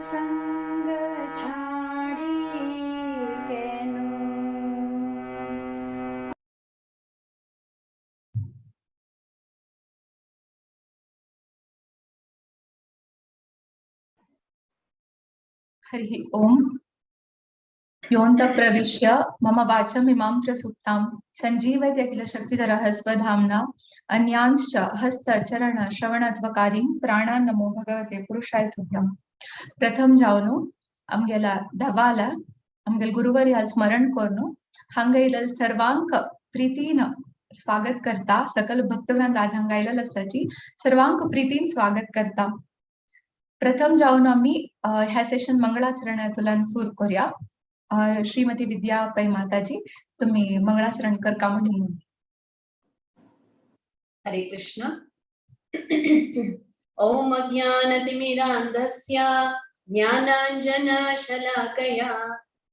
संग छाड़ी केनु। हरि ओम। योऽन्तः प्रविश्य मम वाचमिमां प्रसुप्तां सञ्जीवयति अखिल शक्तिधरः स्वधाम्ना अन्यांश्च हस्त चरण श्रवणत्वकारीं प्राणान् नमो भगवते पुरुषाय तुभ्यं। प्रथम जावनु आमगेला धवाला आमगेल गुरुवर्याल स्मरण करून हांगा येयलेल सर्वांक प्रीतीन स्वागत करता। सकल भक्तवृंद आज हांगा आयलेल आसाची सर्वांक प्रीतीन स्वागत करता। प्रथम जावन आमी ह्या सेशन मंगळाचरणांतल्यान सुरू करूया। श्रीमती विद्या पै माताजी, तुम्ही मंगळाचरण करका म्हणून। हरे कृष्ण। ओम अज्ञानतिमिरान्धस्य ज्ञानाञ्जनशलाकया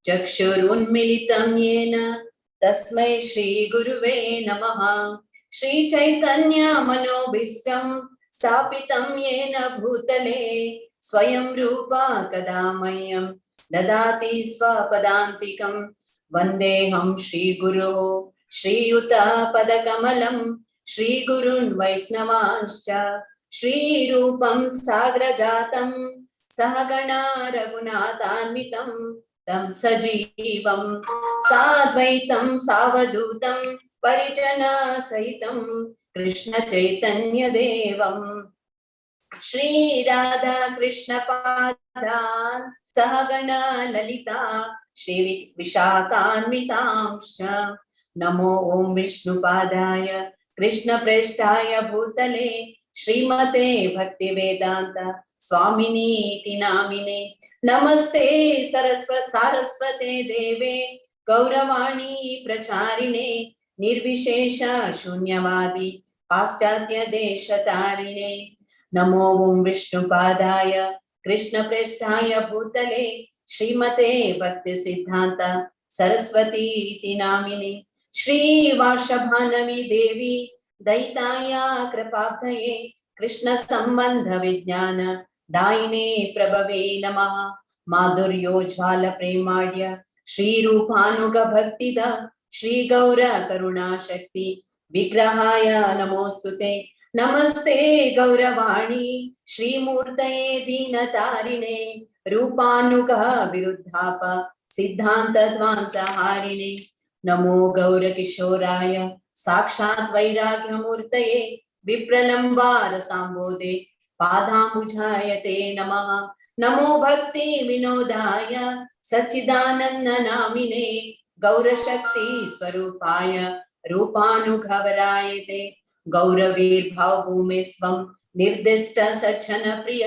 चक्षुरुन्मिलितं येन तस्मै श्री गुरुवे नमः। श्री चैतन्य मनोभीष्टं स्थापितं येन भूतले स्वयं रूपा कदा मह्यं ददाति स्वपदान्तिकं। वन्देऽहं श्रीगुरोः श्रीयुतपदकमलं श्रीगुरून् वैष्णवांश्च श्रीरूपं साग्रजातं सहगणा रघुनाथान्वितं तं सजीवं साद्वैतं सावधूतं परिजनसहितं कृष्ण चैतन्य देवं। श्री राधा कृष्ण पादान् सहगणा ललिता श्री विशाखान्वितांश्च। नमो ओम विष्णुपादाय कृष्ण प्रेष्ठाय भूतले श्रीमते भक्तिवेदांत स्वामिनीति नामिने। नमस्ते सारस्वते देवे गौरवाणी प्रचारिणे निर्विशेष शून्यवादी पाश्चात्य देशतारिणे। नमो ओम विष्णुपादाय कृष्ण प्रेष्ठाय भूतले श्रीमते भक्ति सिद्धांत सरस्वती इति नामिने। श्री वार्षभानवी देवी दयिताया कृपाब्धये कृष्ण संबंध विज्ञान दायिने प्रभवे नमः। माधुर्योज्ज्वाल प्रेमाढ्य श्री रूपानुग भक्तिद श्री गौर करुणा शक्ति विग्रहाय नमोस्तुते। नमस्ते गौरवाणी श्रीमूर्तये दीनतारिणे रूपानुग विरुद्धाप सिद्धांत ध्वांत हारिणे। नमो गौर किशोराय साक्षात वैराग्यमूर्तये विप्रलंबार सांबोधे पादाम्बुजाय ते नमः। नमो भक्ति विनोदाय सच्चिदानंद नामिने गौरशक्ति स्वरूपाय रूपानुघवराय ते। गौरवीर्भाव भूमे स्वं निर्दिष्ट सज्जन प्रिय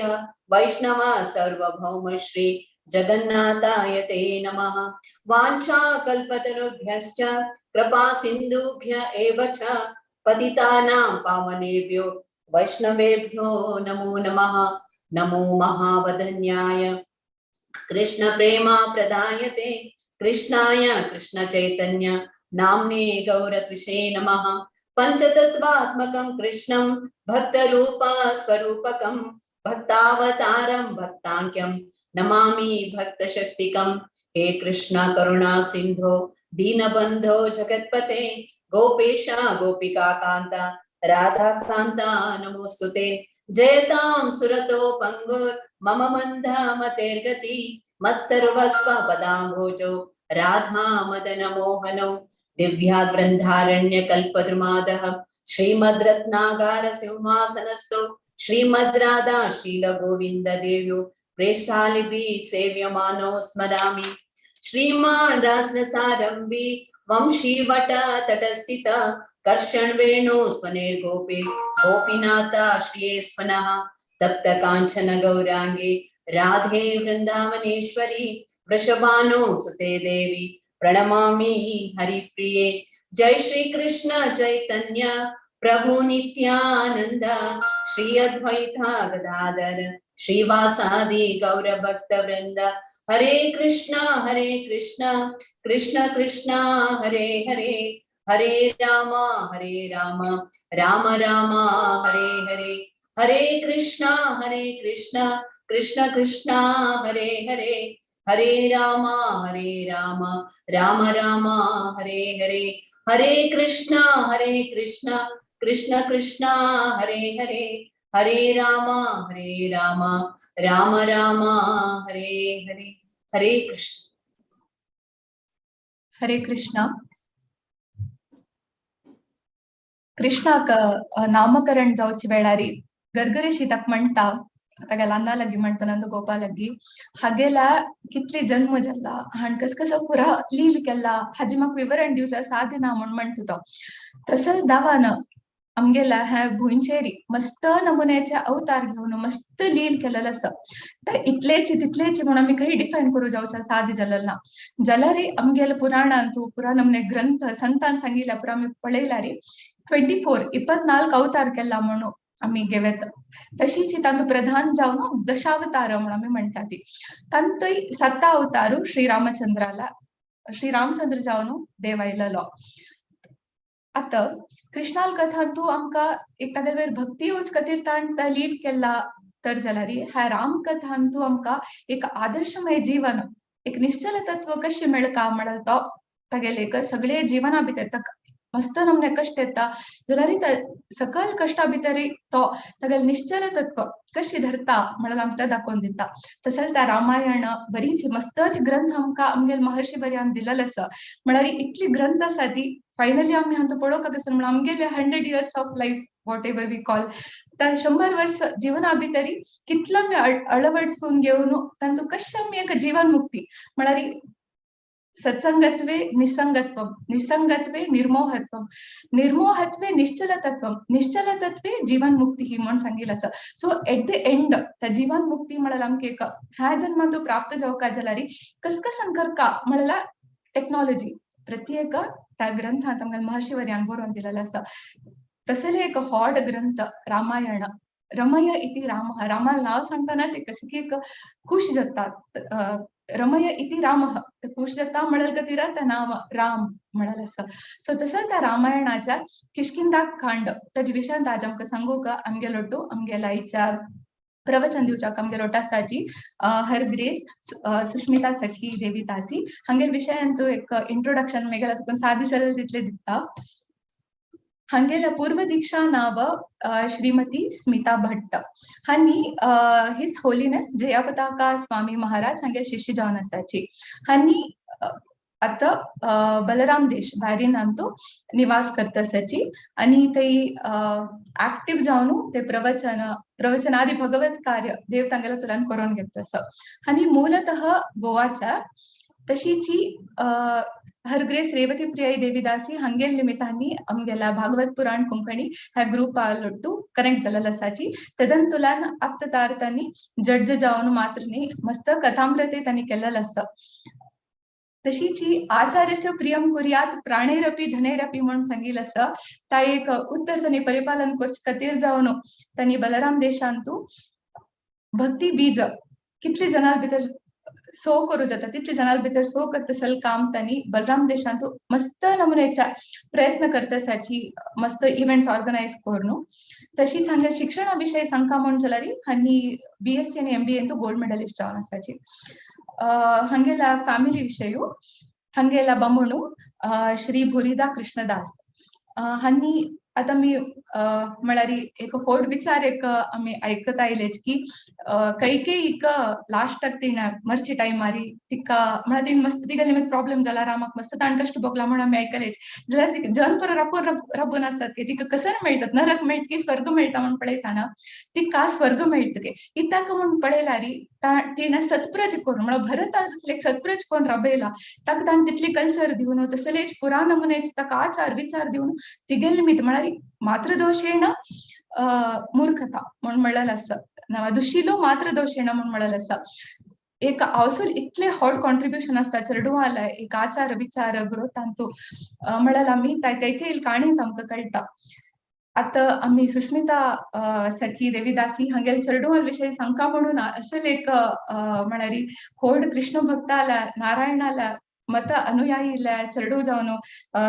वैष्णव सार्वभौम श्री जगन्नाथाय ते नमः। वाञ्छा कल्पतरुभ्यश्च कृपा सिन्धुभ्य एव च पतितानां पावनेभ्यो वैष्णवेभ्यो नमो नमः। नमो महावदन्याय कृष्ण प्रेमा प्रदायते कृष्णाय कृष्ण चैतन्य नाम्ने गौरत्विषे नमः। पंचतत्वात्मकं कृष्णं भक्तरूपा स्वरूपकं भक्तावतारं भक्ताङ्क्यं नमामि भक्तशक्तिकं। हे कृष्ण करुणा सिन्धो दीनबन्धो जगत्पते गोपेश गोपिका कान्ता राधा कान्ता नमोस्तुते। जयतां सुरतो पंगुर मम मंदामतेर्गति मत्सर्वस्व पदाम्भोजो राधा मदन मोहनो। दिव्याद् वृन्दारण्य कल्पद्रुमादः श्रीमद्रत्नागार सिंहासनस्थो श्रीमद्राधा श्रील गोविंद देव्यो प्रेष्ठालिभि सेव्यमानो स्मरामि। श्रीमान् रासरसारम्भी वंशीवट तटस्थित कर्षण वेणु स्वनेर्गोपे गोपीनाथ श्रिये स्वनः। तप्त कांचन गौरांगे राधे वृंदावनेश्वरी वृषभानु सुते देवी प्रणमामि हरिप्रिये। जय श्री कृष्ण चैतन्य प्रभु नित्यानंद श्री अद्वैता गदाधर श्रीवासादि गौर भक्त वृंद। हरे कृष्णा कृष्ण कृष्णा हरे हरे, हरे राम राम राम हरे हरे। हरे कृष्णा कृष्ण कृष्ण हरे हरे हरे राम राम राम हरे हरे हरे कृष्ण कृष्ण कृष्ण हरे हरे हरे राम राम राम हरे हरे हरे कृष्ण। हरे कृष्ण। कृष्णाक नामकरण जावचे वेळारी गरगरीशी ताका म्हणटा, ताका ल्हाना लागीं म्हणटा नंद गोपाल लागीं, हागेला कितले जन्म जाला हाण कस कसो पुरा लील केला हाजी म्हाका विवरण दिवचें साध्य ना म्हूण म्हणटा तो. तसोच दावान आमगेला ह्या भुंयचेरी मस्त नमुन्याचे अवतार घेवन मस्त लील केलेलो आसा. तर इतलेची तितलेची म्हणून आमी खंय डिफायन करूं जावचें साध्य जालें ना. जाल्यार आमगेल्या पुराणांतू पुरा नमुने ग्रंथ संतान सांगिल्ल्या पुरा आमी पळयल्यार 24 24 अवतार केला म्हणून आमी घेवेत. तशीच तांतू प्रधान जावन दशावतार म्हणून आमी म्हणटा ती. तांतूय 7 अवतारू श्रीरामचंद्राला श्रीरामचंद्र जावन देव आयलेलो. आतां कृष्णाल कथांतू आमकां एक तागेले वयर भक्ती येवचे खातीर ताण लील केला तर जाल्यार ह्या रामकथांतू आमकां एक आदर्शमय जीवन एक निश्चल तत्व कशें मेळका म्हळ्यार तो तागेले एक सगळे जिवना भितर ताका मस्त नमने कश्ट येता जाल्यार सकल कश्टा भितर तो तागेले निश्चल तत्व कशी धरता म्हळ्यार आमकां दाखोवन दिता. तसेंच त्या रामायण बरीच मस्तच ग्रंथ आमकां आमगेले महर्षी बऱ्यान दिलेलो आसा. म्हळ्यार इतली ग्रंथ आसा ती फायनली आमी हांतू पळोवंक आसा म्हणल्यार आमगेले 100 years of life whatever we call त्या 100 वर्स जिवना भितरी कितलो आमी अळवडसून घेवन तांतू कशें आमी एक जीवन मुक्ती म्हळ्यार सत्संगत्वे निसंगत्वम निसंगत्वे निर्मोहत्वम निर्मोहत्वे निश्चलतत्वम निश्चलतत्वे जीवन मुक्ती ही म्हणून सांगितलं आसा. सो एट the end त्या जीवन मुक्ती म्हळ्यार आमकां एक ह्या जन्मांतू प्राप्त जावका जाल्यार कसकसन करका म्हळ्यार टेक्नॉलॉजी प्रत्येक त्या ग्रंथांत आमकां महर्षी वर्यान बरोवन दिलेलो आसा. तसले एक हॉट ग्रंथ रामायण रमय इति रामः. रामाला नाव सांगतानाच एक कशें की एक खुश जाता. रमय इति रामः खुश जाता म्हणल खातीर त्या नाव राम म्हणल आसा. सो तसोच त्या रामायणाच्या किष्किंधा कांड ताजे विशयांत आज आमकां सांगूंक आमगेलो लोटू आमगेल्या आईच्या प्रवचन दिवच्याक आमगे लोट आसाची हर ग्रेस सुष्मिता सखी देवी दासी हांगेल विशयांत एक इंट्रोडक्शन मेगेल आसा पण सादी चल तितले दिता. हांगेल्या पूर्व दीक्षा नाव श्रीमती स्मिता भट्ट हांणी his holiness Jayapataka Swami Maharaj हांगे शिष्य जावन आसाची. हांणी आतां बलराम देश भायरीनांतू निवास करता आसाची आनी थंय एक्टिव जावन ते प्रवचन प्रवचनादी भगवत कार्य देव तांगेल्या तुलान करून घेता आसा. आनी मूलतः गोवाच्या तशीची हरग्रेस रेवती प्रियाई देवीदासी हांगेल निमित्तांनी आमगेला भागवत पुराण कोंकणी ह्या ग्रुपा लोट्टू कनेक्ट जालेलो आसाची. तदंतुलान आप्ततार तांणी जड्ज जावन मात्र न्ही मस्त कथामृते तांणी केल्लेलो आसा. तशीच ही आचार्यस्य प्रियम कुर्यात प्राणेरपी धनेरपी म्हणून सांगितलं आसा. ता एक उत्तर तांणी परिपालन करचे खातीर जावन तांणी बलराम देशांतू भक्ती बीज कितले जनां भितर सो करूं जाता तितले जनां भितर सो करता काम तांणी बलराम देशांतू मस्त नमुन्याचा प्रयत्न करता आसाची मस्त इव्हेंट्स ऑर्गनायज करून. तशीच हांगा शिक्षणा विशय सांगका म्हूण जाल्यार हांणी BSc आनी MBA gold medallist जावन आसाची. हांगेला फॅमिली विशयू हांगेला बामणू श्री भुरिदा कृष्णदास हांणी आतां मी म्हळ्यार एक होड विचार एक आमी आयकत आयलेच की कैकेयीक लास्टाक तिणें मरचे टायमारी तिका म्हळ्यार तिणें मस्त तिगेले निमित्त प्रॉब्लेम जाला रामाक मस्त ताण कश्ट भोगला म्हणून आमी आयकलेच. जाल्यार तिका जन पर राबून राबून आसतात की तिका कसर मेळटात नरक मेळटा की स्वर्ग मेळटा म्हूण पळयतना तिका स्वर्ग मेळटा की इताक म्हूण पळयल्यार तिणें सत्प्रज करून म्हळ्यार भरताल तसले एक सत्प्रज कोण राबयला ताका ताणें तितली कल्चर दिवन तसलेच पुरा नमुनेच ताका आचार विचार दिवन तिगेले निमित्त म्हळ्यार मातृदोषेण मूर्खता म्हणून म्हणलेलें आसा. दुशिलो मातृदोषेण म्हणून म्हणलेलें आसा. एक आवसूल इतले हॉट कॉन्ट्रिब्युशन आसता चेडवाला एक आचार विचार ग्रोथांतू म्हळ्यार आमी कैकेयी काणयेंत आमकां कळटा. आतां आमी सुष्मिता सखी देवीदासी हांगेले चेडवाल विशय सांगका म्हणून असल एक म्हळ्यार होड कृष्ण भक्ताला नारायणाला मत अनुयायी चेडूं जावन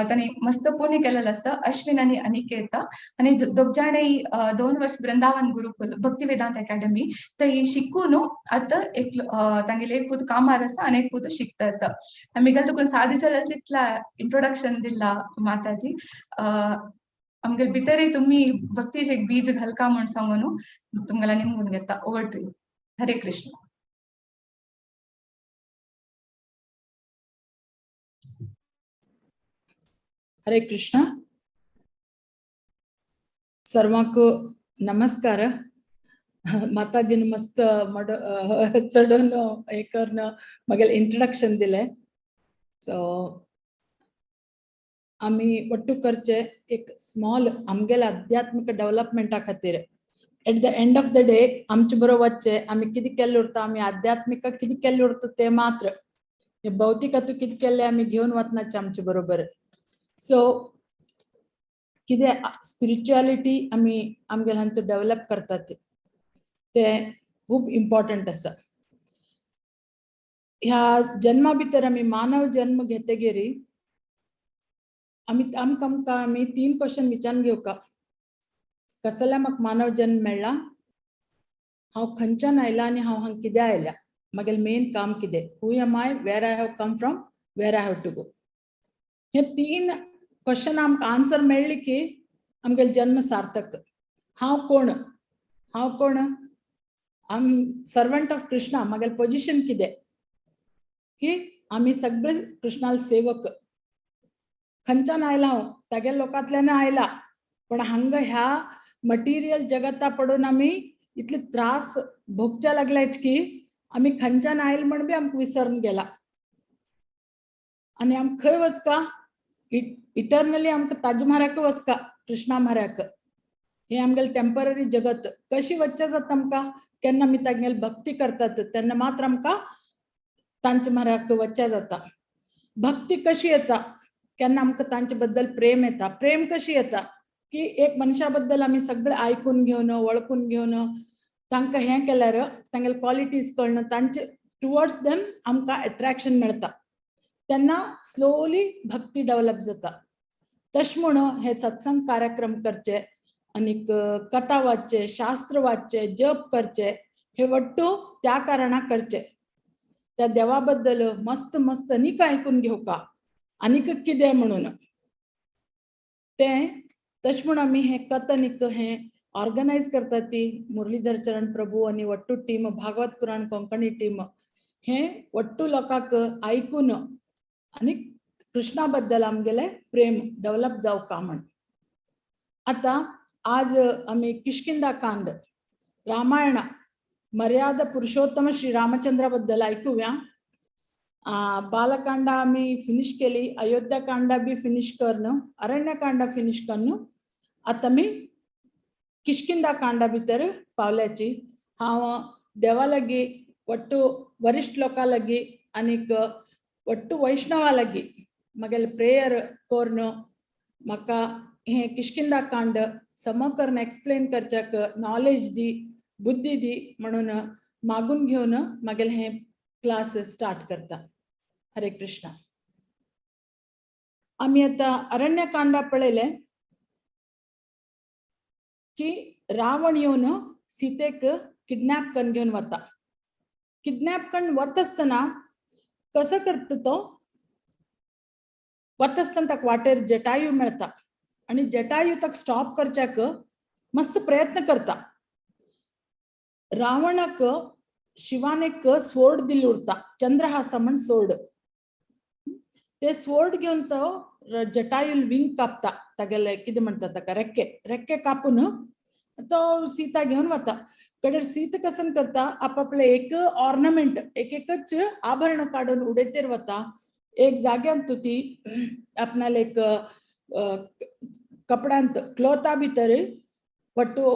तांणी मस्त पुण्य केलेलें आसा, अश्विन आनी अनिकेत. आनी दोग जाणय 2 वर्स वृंदावन गुरुकुल भक्ती वेदांत अकॅडमी थंय शिकून आतां एक तांगेले एक पूत कामार आसा आनी एक पूत शिकता आसा. आमगेले तुका सादी जाल्यार तितला इंट्रोडक्शन दिला माताजी. आमगेले भितरय तुमी भक्तीचे एक बीज घालका म्हूण सांगून तुमगेल्या निमगून घेता. Over to you. Hare Krishna. Hare Krishna. सर्वांक नमस्कार. माताजीन मस्त मड चडून हे करून म्हगेलें इंट्रोडक्शन दिलें. सो आमी ಒಟ್ಟು करचे एक स्मॉल आमगेले आध्यात्मिक डेव्हलपमेंटा खातीर. At the end of the day आमचे बरोबर वच्चे आमी कितें केल्लें उरता, आमी आध्यात्मिक कितें केल्लें उरता तें मात्र, भौतिकातू कितें केल्लें आमी घेवन वचनाचे आमचे बरोबर. सो कितें स्पिरिच्युअलिटी आमी आमगेले हातूंत डेव्हलप करतात तें खूब इम्पॉर्टंट आसा. ह्या जन्मा भितर आमी मानव जन्म घेतगीर आमी आमकां आमकां आमी 3 क्वेश्चन विचारून घेवका. कसल्या म्हाका मानव जन्म मेळ्ळा, हांव खंयच्यान आयला आनी हांव हांगा कित्याक आयल्या, म्हगेलें मेन काम कितें, who am I, where I have come from, where I have to go. हे 3 क्वेश्चन आमकां आन्सर मेळ्ळी की आमगेलो जन्म सार्थक. हांव कोण, हांव कोण, I am servant of Krishna. म्हगेलें पोजिशन कितें की आमी सगळे कृष्णाल सेवक. खंयच्यान आयला हांव, तागेल्या लोकांतल्यान आयला, पण हांगा ह्या मटिरियल जगता पडून आमी इतले त्रास भोगच्या लागल्याच की आमी खंयच्यान आयल म्हण बी आमकां विसरून गेला. आनी आमकां खंय वचका, इटर्नली आमकां ताज म्हाऱ्याक वचका, कृष्णा म्हाऱ्याक. हे आमगेलें टेंपररी जगत कशी वच्चें जाता आमकां, केन्ना आमी तागेली भक्ती करतात तेन्ना मात्र आमकां तांचे म्हाऱ्याक वच्चें जाता. भक्ती कशी येता, केन्ना आमकां तांचे बद्दल प्रेम येता. प्रेम कशी येता की एक मनशा बद्दल आमी सगळें आयकून घेवन वळखून घेवन तांकां हें केल्यार तांगेले क्वॉलिटीज कळना, तांचे टुवर्ड्स देम आमकां एट्रॅक्शन मेळटा, तेन्ना स्लोली भक्ती डेव्हलप जाता. तशें म्हूण हे सत्संग कार्यक्रम करचे आनीक कथा वाचचे, शास्त्र वाचचे, जप करचे, हे वट्टू त्या कारणाक करचे. त्या देवा बद्दल मस्त मस्त आनीक आयकून घेवका, आनीक कितें म्हणून तें. तशें म्हूण आमी हें कथनीक हें ऑर्गनायज करतात ती मुरलीधर चरण प्रभू आनी वट्टू टीम, भागवत पुराण कोंकणी टीम, हें वट्टू लोकांक आयकून आनी कृष्णा बद्दल आमगेलें प्रेम डेव्हलप जावका म्हण. आतां आज आमी किष्किंधा कांड, रामायण, मर्यादा पुरुषोत्तम श्री रामचंद्रा बद्दल आयकुया. बालकांड आमी फिनिश केली, अयोध्या कांड बी फिनिश करून, अरण्यकांड फिनिश करून आतां आमी किष्किंधा कांडा भितर पावल्याची. हांव देवा लागीं, वट्टू वरिश्ठ लोकां लागीं आनीक वट्टू वैष्णवा लागीं म्हगेलें प्रेयर करून म्हाका हें किष्किंधा कांड सम करून एक्सप्लेन करच्याक नॉलेज दी, बुद्धी दी म्हणून मागून घेवन म्हगेलें हें क्लास स्टार्ट करता. हरे कृष्णा. आमी आतां अरण्यकांडा पळयलें की रावण येवन सीतेक किडनॅप करून घेवन वता. किडनॅप करून वता आसतना कसो करता तो, वता आसतना ताका वाटेर जटायू मेळटा आनी जटायू ताका स्टॉप करच्याक मस्त प्रयत्न करता. रावणाक शिवान एक स्वोर्ड दिल्ली उरता, चंद्रहासा म्हण सोर्ड. ते स्वोर्ड घेवन तो जटायूल विंग कापता, तागेले कितें म्हणटा ताका, रेक्के, रेक्के कापून तो सीता घेवन वता. कडेर सीता कसन करता, आपापले एक ऑर्नामेंट, एक एकच आभरण काडून उडयतेर वता. एक जाग्यांत ती आपणाले एक कपड्यांत क्लोथा भितर वट्टू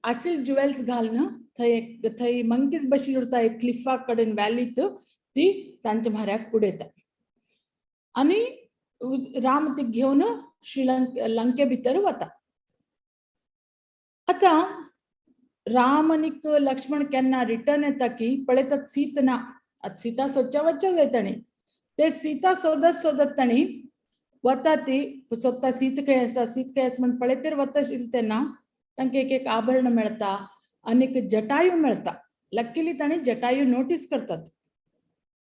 आसिल ज्युवेल्स घालून थंय एक थंय मंकीज बशिल्ली उरता एक क्लिफा कडेन वॅलीत, ती तांच्या म्हऱ्याक उडयता आनी राम ती घेवन श्रीलंक लंके भितर वता. आतां राम आनीक लक्ष्मण केन्ना रिटर्न येता की पळयतात सीत ना. आतां सीता सोदच्या वच्च्या जाय तांणी. ते सीता सोदत सोदत तांणी वता ती सोदता सीत खंय आसा सीत खंय आसा म्हण पळयतेर वता आशिल्ली तेन्ना तांकां एक एक आभरण मेळटा आनीक जटायू मेळटा. लक्कीली तांणी जटायू नोटीस करतात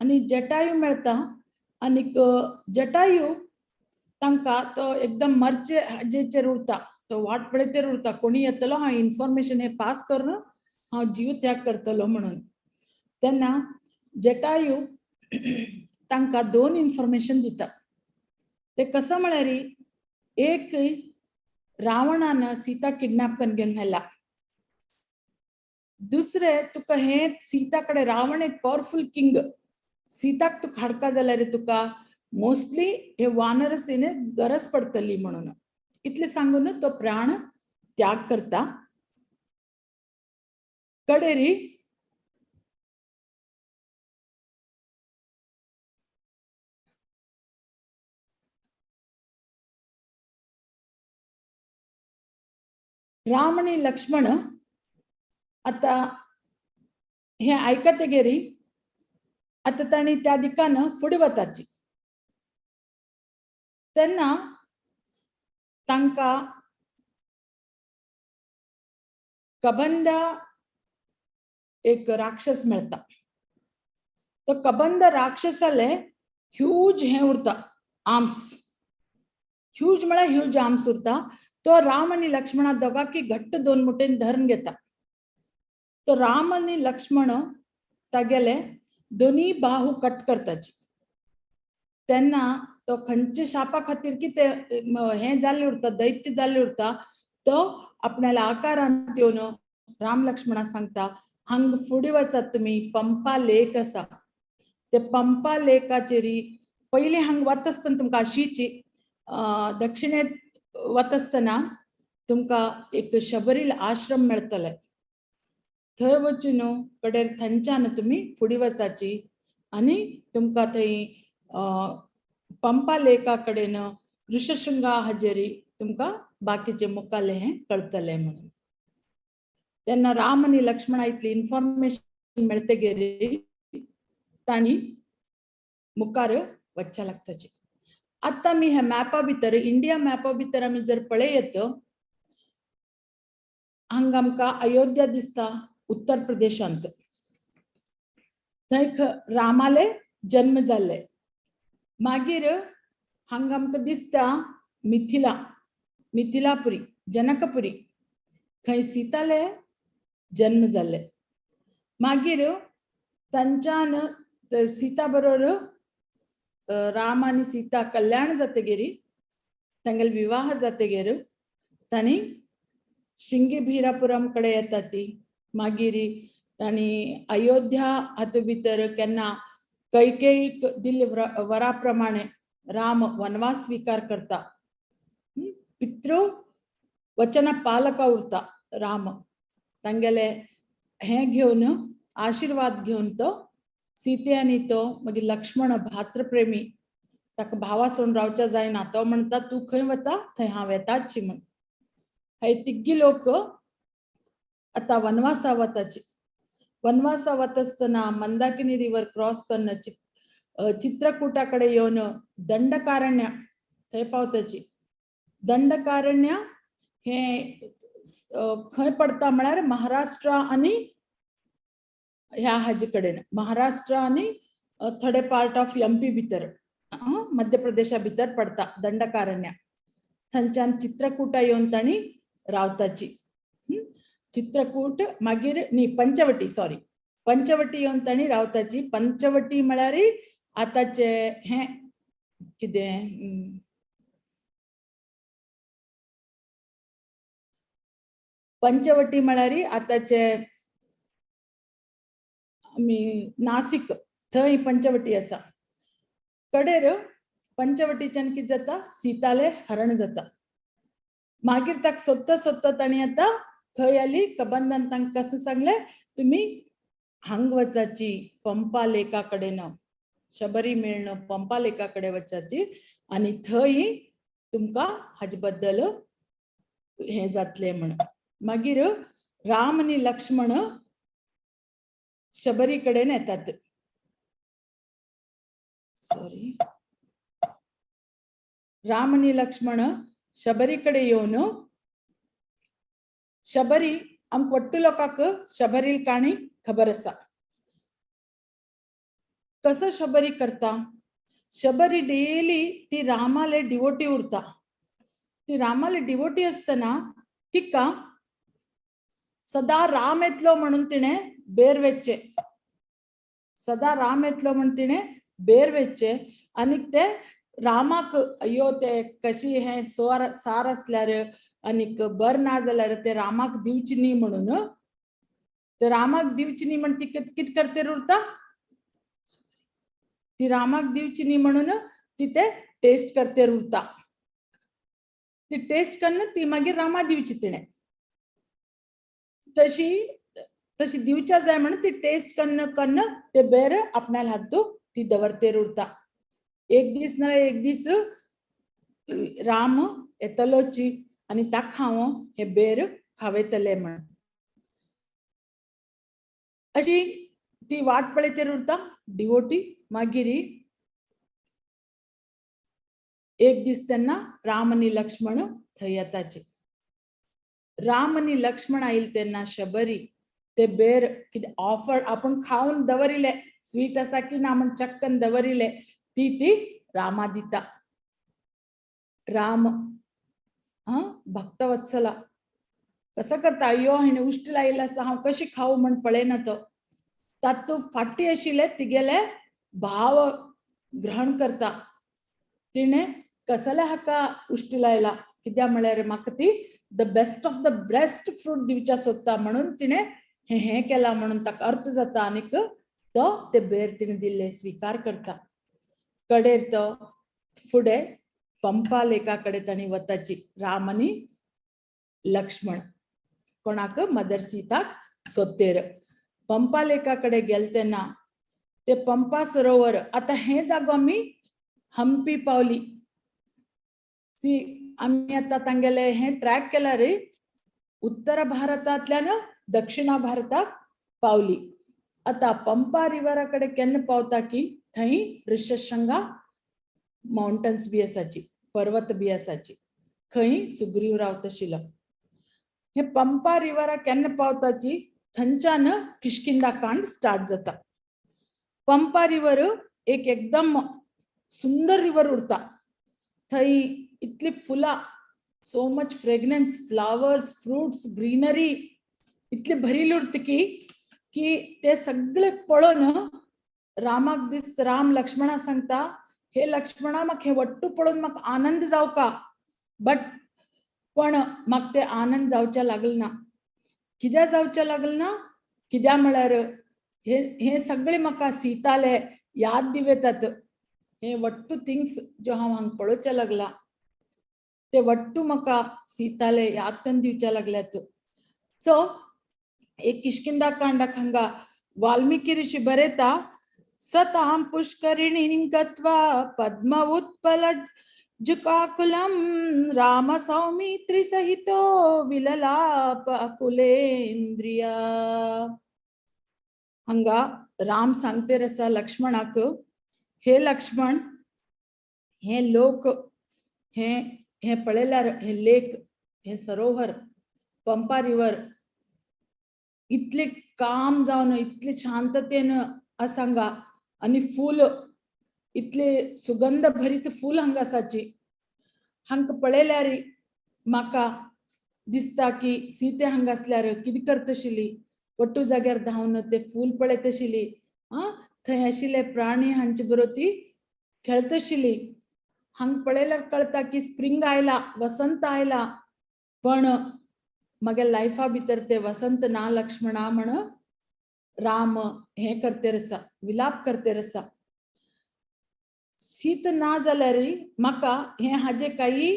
आनी जटायू मेळटा आनीक जटायू तांकां तो एकदम मरचे हाजेचेर उरता, तो वाट पळयतेर उरता कोणी येतलो हांव इन्फॉर्मेशन हे पास करून हांव जीव त्याग करतलो म्हणून. तेन्ना जटायू तांकां दोन इन्फॉर्मेशन दिता. ते कसं म्हळ्यार एक रावणान सीता किडनॅप करून घेवन व्हेला, दुसरे तुका हे सीता कडेन रावण एक पावरफुल किंग, सीताक तुका हाडका जाल्यार तुका मोस्टली हे वानर सेने गरज पडटली म्हणून. इतले सांगून तो प्राण त्याग करता. कडेरी राम आणि लक्ष्मण आता हे आयकतगेरी आता तांणी त्या दिकान फुडें वताची तेन्ना तांकां कबंध एक राक्षस मेळटा. तो कबंध राक्षसाले ह्यूज हे उरता आर्म्स, ह्यूज म्हळ्यार ह्यूज आर्म्स उरता. तो राम आनी लक्ष्मणा दोगांकी घट्ट दोन मुठेन धरून घेता. तो राम आनी लक्ष्मण तागेले दोनी बाहू कट करताची. तेन्ना तो खंयचे शापा खातीर कितें हें जाल्लें उरता, दैत्य जाल्लें उरता, तो आपणाल्या आकारांत येवन राम लक्ष्मणा सांगता हांग फुडें वचात तुमी, पंपा लेक आसा, ते पंपा लेकाचेर पयलीं हांग वता आसतना तुमकां अशीची दक्षिणेत वता आसतना तुमकां एक शबरील आश्रम मेळटले, थंय वचून कडेर थंयच्यान तुमी फुडें वचाची आनी तुमकां थंय पंपा लेका कडेन ऋषशृंगा हाजेरी तुमकां बाकीचे मुखाल्ले हें कळटलें म्हणून. तेन्ना राम आनी लक्ष्मणा इतली इन्फॉर्मेशन मेळटगीर तांणी मुखार वच्च्या लागताची. आतां आमी ह्या मॅपा भितर, इंडिया मॅपा भितर आमी जर पळयत हांगा आमकां अयोध्या दिसता उत्तर प्रदेशांत, थंय रामाले जन्म जाल्ले. मागीर हांगा आमकां दिसता मिथिला, मिथिलापुरी, जनकपुरी, खंय सीताले जन्म जाल्ले. मागीर तांच्यान सीता बरोबर राम आनी सीता कल्याण जातगीर तांगेले विवाह जातगीर तांणी श्रृंगीभीरापुरम कडेन येता ती. मागीर तांणी अयोध्या हातूंत भितर केन्ना कैकेयीक दिल्ले वरा प्रमाणे राम वनवास स्वीकार करता, पितृ वचन पालक उरता राम, तांगेले हें घेवन आशिर्वाद घेवन तो सीते आनी तो मागीर लक्ष्मण भातृप्रेमी ताका भावा सोडून रावच्या जायना, तो म्हणटा तूं खंय वता थंय हांव येताची म्हण. हे तिग्गी लोक आतां वनवासा वताची. वनवासा वता आसतना मंदाकिनी रिवर क्रॉस करून चित्रकूटा कडेन येवन दंडकारण्य थंय पावताची. दंडकारण्य हें खंय पडटा म्हळ्यार महाराष्ट्र आनी ह्या हाजे कडेन, महाराष्ट्र आनी थोडे पार्ट ऑफ एमपी भितर, मध्य प्रदेशा भितर पडटा दंडकारण्य. थंयच्यान चित्रकूटा येवन तांणी रावताची. चित्रकूट मागीर न्ही पंचवटी, सॉरी पंचवटी येवन तांणी रावताची. पंचवटी म्हळ्यार आतांचे हें कितें पंचवटी म्हळ्यार आतांचे आमी नासिक, थंय पंचवटी आसा. कडेर पंचवटीच्यान कितें जाता, सीताले हरण जाता. मागीर ताका सोदता सोदता तांणी आतां खंय आली कबंधान तांकां कसं सांगलें तुमी हांग वचाची पंपा लेका कडेन, शबरी मेळण पंपा लेका कडेन वचाची आनी थंय तुमकां हाजे बद्दल हें जातलें म्हण. मागीर राम आनी लक्ष्मण शबरी कडेन येतात. सॉरी, राम आनी लक्ष्मण शबरी कडेन येवन, शबरी आमकां वट्टू लोकांक शबरी काणी खबर आसा. कसो शबरी करता? शबरी डेली ती रामाले डिवोटी उरता. ती रामाले डिवोटी आसतना तिका सदा राम येतलो म्हणून तिणें बेर वेचचे, सदा राम येतलो म्हण तिणें बेर वेचचे. आनीक ते रामाक अय्यो ते कशी हें सोर सार आसल्यार आनीक बर ना जाल्यार ते रामाक दिवची न्ही म्हणून, ते रामाक दिवची न्ही म्हण ती कित करतेर उरता, ती रामाक दिवची न्ही म्हणून ती ते टेस्ट करतेर उरता. ती टेस्ट कन्न ती मागीर रामा दिवची तिणें, तशी तशी दिवच्या जाय म्हणून ती टेस्ट कन्न कन्न ते बेर आपणाल्या हातू ती दवरतेर उरता. एक दीस ना एक दीस राम येतलोची आनी ताका हांव हे बेर खावयतले म्हण अशी ती वाट पळयतेर उरता डिवोटी. मागीर एक दीस तेन्ना राम आनी लक्ष्मण थंय येताचे. राम आनी लक्ष्मण आयल तेन्ना शबरी ते बेर कितें ऑफर आपूण खावन दवरिले, स्वीट आसा की ना म्हण चक्कन दवरिले, ती ती रामा दिता. राम भक्तवत्सला कसो करता, अय्यो हिणें उश्ट लायिल्लो आसा हांव कशी खावं म्हण पळयना तो, तातूंत फाटी आशिल्ले तिगेले भाव ग्रहण करता. तिणें कसले हाका उश्ट लायला, कित्याक म्हळ्यार म्हाका ती the best of the best fruit दिवच्या सोदता म्हणून तिणें हें हें केलां म्हणून ताका अर्थ जाता. आनीक तो ते बेर तिणें दिल्ले स्विकार करता. कडेर तो फुडें पंपा लेका कडेन तांणी वताची राम आनी लक्ष्मण कोणाक मदर सीताक सोदतेर. पंपा लेका कडेन गेले तेन्ना ते पंपा सरोवर, आतां हें जागो आमी हम्पी पावली सी, आमी आतां तांगेले हें ट्रॅक केला रे, उत्तर भारतांतल्यान दक्षिणा भारताक पावली. आतां पंपा रिवरा कडेन केन्ना पावता की थंय ऋषशृंगा माउंटन्स बी आसाची, पर्वत बी आसाची, खंय सुग्रीव रावताशिल्लो. हे पंपा रिवरा केन्ना पावताची थंयच्यान किष्किंधा कांड स्टार्ट जाता. पंपा रिवर एक एकदम सुंदर रिवर उरता. थंय इतली फुलां, so much fragrance, flowers, fruits, greenery इतली भरिल्ली उरता की की ते सगळे पळोवन रामाक दिसता. राम लक्ष्मणा सांगता, हे लक्ष्मणा म्हाका हे वट्टू पळोवन म्हाका आनंद जावका, बट पण म्हाका ते आनंद जावच्या लागल ना. कित्याक जावच्या लागल ना, कित्याक म्हळ्यार हे हे सगळे म्हाका सीताले याद दिवेतात. हे वट्टू थिंग्स ज्यो हांव हांगा पळोवच्या लागला ते वट्टू म्हाका सीताले याद करून दिवच्या लागल्यात. सो एक किष्किंधा कांडाक हांगा वाल्मिकी ऋषी बरयता, सतां पुष्करिणीं गत्वा पद्म उत्पल जुकाकुलं राम सौमित्री सहितो विललाप अकुलेंद्रिया. हांगा राम सांगतेर आसा लक्ष्मणाक, हे लक्ष्मण हे लोक हे हे पळयल्यार हे लेक, हे सरोवर पंपा रिवर इतले काम जावन इतले शांततेन आसा हांगा, आनी फूल इतले सुगंध भरीत फूल हांगा आसाची. हांकां पळयल्यार म्हाका दिसता की सीते हांगा आसल्यार कितें करताशिल्ली, वट्टू जाग्यार धांवन ते फूल पळयताशिल्ली, आं थंय आशिल्ले प्राणी हांचे बरोबर ती खेळताशिल्ली. हांगा पळयल्यार कळटा की स्प्रिंग आयला, वसंत आयला, पण म्हगे लायफा भितर ते वसंत ना लक्ष्मणा म्हण राम हें करतेर आसा, विलाप करतेर आसा. सीत ना जाल्यार म्हाका हें हाजें काही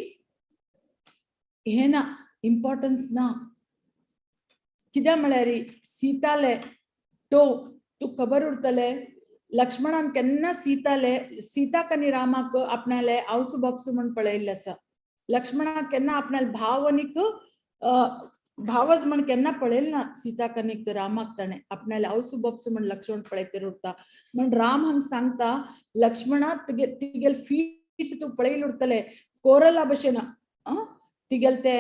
हें ना, इम्पॉर्टन्स ना. कित्याक म्हळ्यार सीताले तो तूं खबर उरतले, लक्ष्मणान केन्ना सीताले सीताक आनी रामाक आपणाले आवसू बापसू म्हण पळयल्लें आसा. लक्ष्मणाक केन्ना आपणाले भाव आनीक भावज म्हण केन्ना पळयलें ना सीताक आनीक रामाक ताणें आपणाले आवसू बोपसू म्हण लक्ष्मण पळयतर उरता. म्हण राम हांगा सांगता लक्ष्मणा तुगे तिगेल फीट तूं पळयले उरतले कोरला भशेन तिगेल ते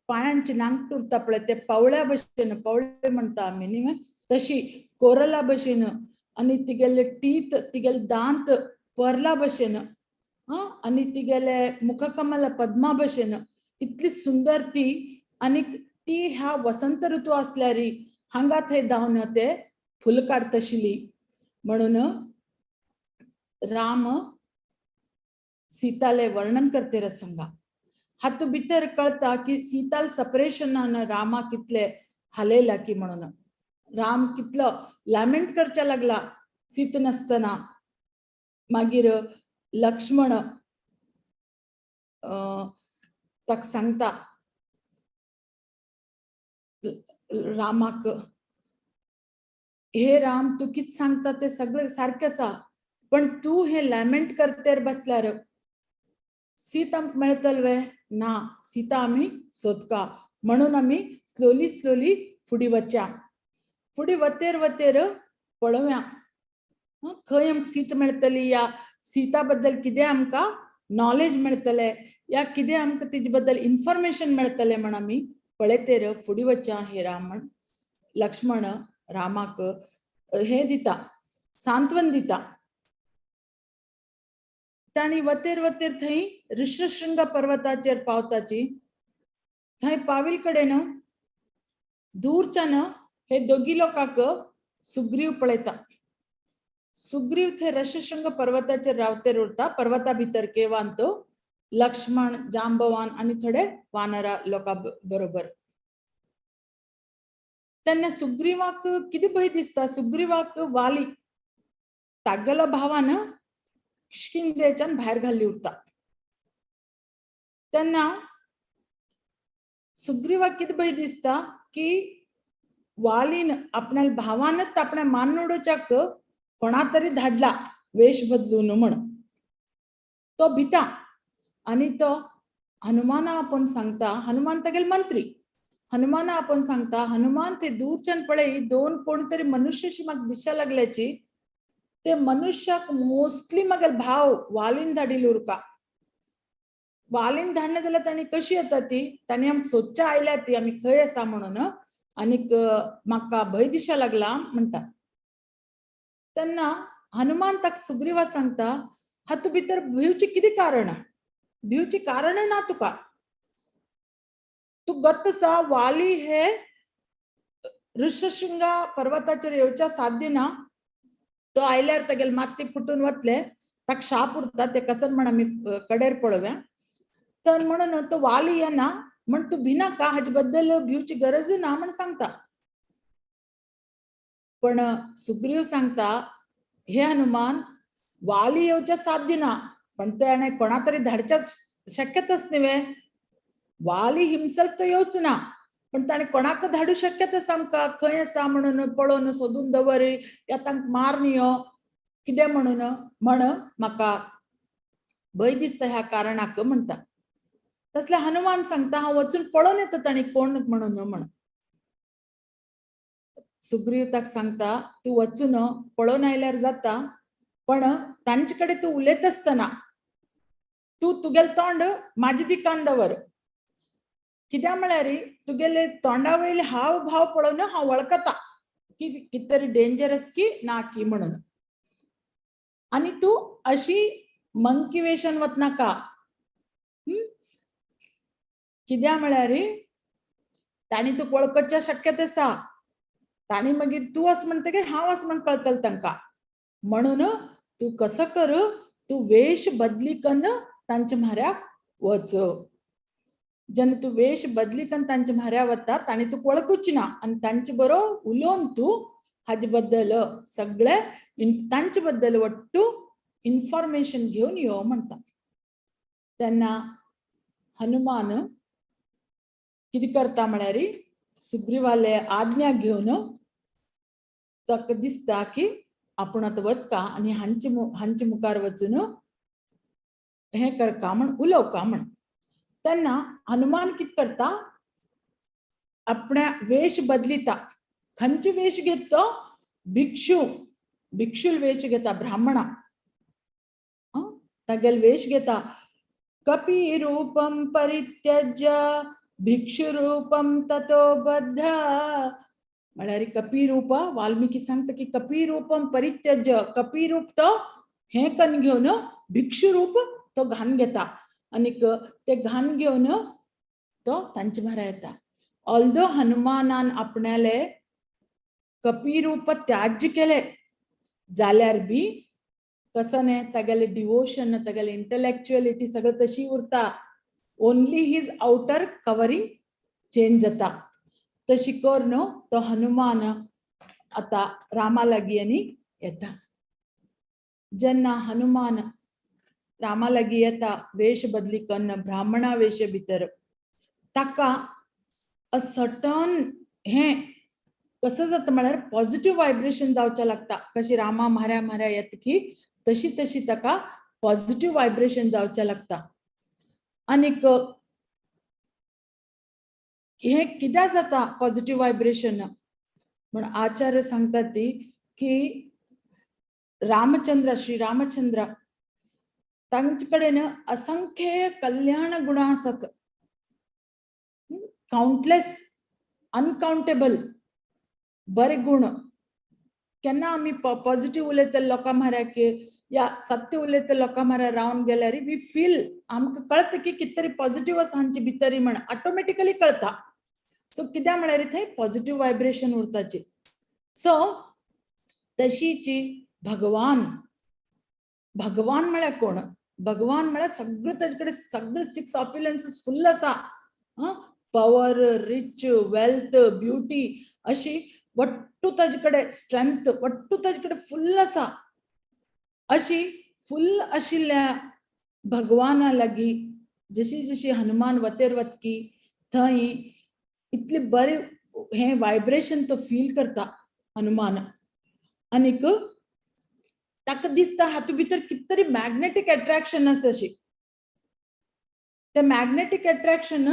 पायांचे नांगट उरता पळय ते पावळ्या भशेन, पावळे म्हणटा आमी न्ही तशी कोरला भशेन, आनी तिगेले टीथ तिगेले दांत पर्ला भशेन, आनी तिगेले मुखकमल पद्मा भशेन, इतली सुंदर ती. आनी ती ह्या वसंत ऋतू आसल्यार हांगा थंय धांवन ते फुल काडतशिली. म्हणून राम सीताले वर्णन करते संगा. हातूंत भितर कळता की सीताल सपरेशनान रामा कितले हालयला की म्हणून राम कितलो लॅमेंट करच्या लागला सीत नासतना. मागीर लक्ष्मण ताका सांगता रामाक, हे राम तूं कितें सांगता ते सगळें सारकें आसा, पण तूं हे लॅमेंट करतेर बसल्यार सीत आमकां मेळटले वे ना, सीता आमी सोदका. म्हणून आमी स्लोली स्लोली फुडें वच्या, फुडें वतेर वतेर पळोवया खंय आमकां सीत मेळटली, या सीता बद्दल कितें आमकां नॉलेज मेळटलें, या कितें आमकां तिजे बद्दल इन्फॉर्मेशन मेळटलें म्हण आमी पळयतेर फुडें वच्या. हे राम लक्ष्मण रामाक हे दिता, सांत्वन दिता. तांणी वतेर वतेर थंय ऋषशृंग पर्वताचेर पावताची. थंय पाविल कडेन दूरच्यान हे दोगी लोकांक सुग्रीव पळयता. सुग्रीव थंय ऋषशृंग पर्वताचेर रावतेर उरता. पर्वता भितर केवान तो लक्ष्मण जांबवान आनी थोडे वानरा लोकां बरोबर. तेन्ना सुग्रीवाक कितें भंय दिसता, सुग्रीवाक वाली तागेलो भावान किष्किंधेच्यान भायर घाल्ली उरता. तेन्ना सुग्रीवाक कितें भंय दिसता की वालीन आपणाल्या भावानच आपणा मान उडोवच्याक कोणा तरी धाडला वेश बदलून म्हण. तो भिता आनी तो हनुमाना आपोवन सांगता, हनुमान तागेले मंत्री, हनुमाना आपोवन सांगता, हनुमान ते दूरच्यान पळय दोन कोण तरी मनुष्यशी म्हाका दिसच्या लागल्याची, ते मनुष्याक मोस्टली म्हागेले भाव वालीन धाडिल्ली उरका. वालीन धाडना जाल्यार तांणी कशी येता ती, तांणी आमकां सोदच्या आयल्या ती आमी खंय आसा म्हणून, आनीक म्हाका भंय दिसच्या लागला म्हणटा. तेन्ना हनुमान ताका सुग्रीवा सांगता, हातूंत भितर भिवचें कितें कारण, भिवचें कारण ना तुका, तूं गत्त आसा वाली हे ऋषशृंगा पर्वताचेर येवच्या साध्य ना, तो आयल्यार तागेले माती फुटून वतले, ताका शाप उरता ते कसन म्हण आमी कडेर पळोवया. तर म्हणून तो वाली येना म्हण तूं भिनाका, हाजे बद्दल भिवची गरज ना म्हण सांगता. पण सुग्रीव सांगता, हे हनुमान वाली येवच्या साध्य ना, पण तेणे कोणा तरी धाडच्या शक्यतच न्ही, वाली हिमसेल्फ तो येवच ना, पण ताणें कोणाक धाडू शक्यतच आमकां खंय आसा म्हणून पळोवन सोदून दवर, या तांकां मार न्ही कितें म्हणून, म्हण म्हाका भंय दिसता ह्या कारणाक म्हणटा. तसले हनुमान सांगता, हांव वचून पळोवन येता तांणी कोण म्हणून म्हण. सुग्रीव ताका सांगता, तूं वचून पळोवन आयल्यार जाता, पण तांचे कडेन तूं उलयत आसतना तूं तुगेलें तोंड म्हाजे दिकान दवर, कित्याक म्हळ्यार तुगेले तोंडा वयले हाव भाव पळोवन हांव वळखता की कितें तरी डेंजरस की ना की म्हणून, आनी तूं अशी मंकी वेशान वतनाका, कित्याक म्हळ्यार तांणी तुका वळखच्या शक्यता आसा, तांणी मागीर तूं अस म्हणटकीर हांव अस म्हण कळटलें तांकां, म्हणून तूं कसो कर, तूं वेश बदली कन्न तांच्या म्हऱ्याक वच. जेन्ना तूं वेश बदली कन्न तांच्या म्हऱ्या वता तांणी तुका वळखूच ना, आनी तांचे बरोबर उलोवन तूं हाजे बद्दल सगळे तांचे बद्दल वट्टू इन्फॉर्मेशन घेवन यो म्हणटा. तेन्ना हनुमान कितें करता म्हळ्यार सुग्रीवाले आज्ञा घेवन ताका दिसता की आपूण आतां वचका आनी हांचे मुखार वचून हें करका म्हण उलोवका म्हण. तेन्ना हनुमान कितें करता, आपण्या वेश बदलिता. खंयचे वेश घेत तो? भिक्षू, भिक्षूल वेश घेता, ब्राह्मणा तागेल वेश घेता. कपी रूपम परित्यज्य भिक्षु रूपम ततो बद्ध. म्हळ्यार कपी रूप, वाल्मिकी सांगता की कपी रूपम परित्यज्य, कपी रूप तो हें कन्न घेवन भिक्षु रूप तो घान घेता आनीक ते घान घेवन तो तांचे म्हऱ्या येता. ऑल्दो हनुमानान आपणाले कपी रूप त्याज्य केले जाल्यार बी कसं न्ही तागेले डिवोशन, तागेले इंटलेक्च्युअलिटी सगळं तशी उरता. Only his outer covering change जाता. तशी करून तो हनुमान आता रामा लागीं आनी येता. जेन्ना हनुमान रामा लागीं येता वेश बदली कन्न ब्राह्मणा वेश भितर, ताका अ सर्टन हें कसं जाता म्हळ्यार पॉझिटिव्ह व्हायब्रेशन जावचें लागता. कशी रामा म्हाऱ्या म्हाऱ्या येता की तशी तशी ताका पॉझिटिव्ह व्हायब्रेशन जावचें लागता. आनीक हें कित्याक जाता पॉझिटिव्ह व्हायब्रेशन म्हण आचार्य सांगतात ती की रामचंद्र, श्री रामचंद्र तांचे कडेन असंख्य कल्याण गुणां आसात, काउंटलेस, अनकाउंटेबल बरे गुण. केन्ना आमी पॉझिटिव्ह उलयतले लोकां म्हऱ्याक या सत्य उलयतले लोकां म्हऱ्या रावन गेल्यार we feel, आमकां कळटा की कितें तरी पॉझिटिव्ह आसा हांचे भितरी म्हण ऑटोमॅटिकली कळटा. सो कित्याक म्हळ्यार थंय पॉझिटिव्ह व्हायब्रेशन उरताची. सो तशीची भगवान, भगवान म्हळ्यार कोण? भगवान म्हळ्यार सगळें ताजे कडेन सगळे सिक्स ऑप्युलन्सीस फुल्ल आसा. पॉवर, रिच, वेल्थ, ब्युटी अशी वट्टू ताजे कडेन, स्ट्रेंथ वट्टू ताजे कडेन फुल्ल आसा. अशी फुल्ल आशिल्ल्या भगवाना लागीं जशी जशी हनुमान वतेर वतकी थंय इतले बरें हें व्हायब्रेशन तो फील करता हनुमान. आनीक ताका दिसता हातूंत भितर कितें तरी मॅग्नेटीक एट्रॅक्शन आसा. अशी ते मॅग्नेटीक एट्रॅक्शन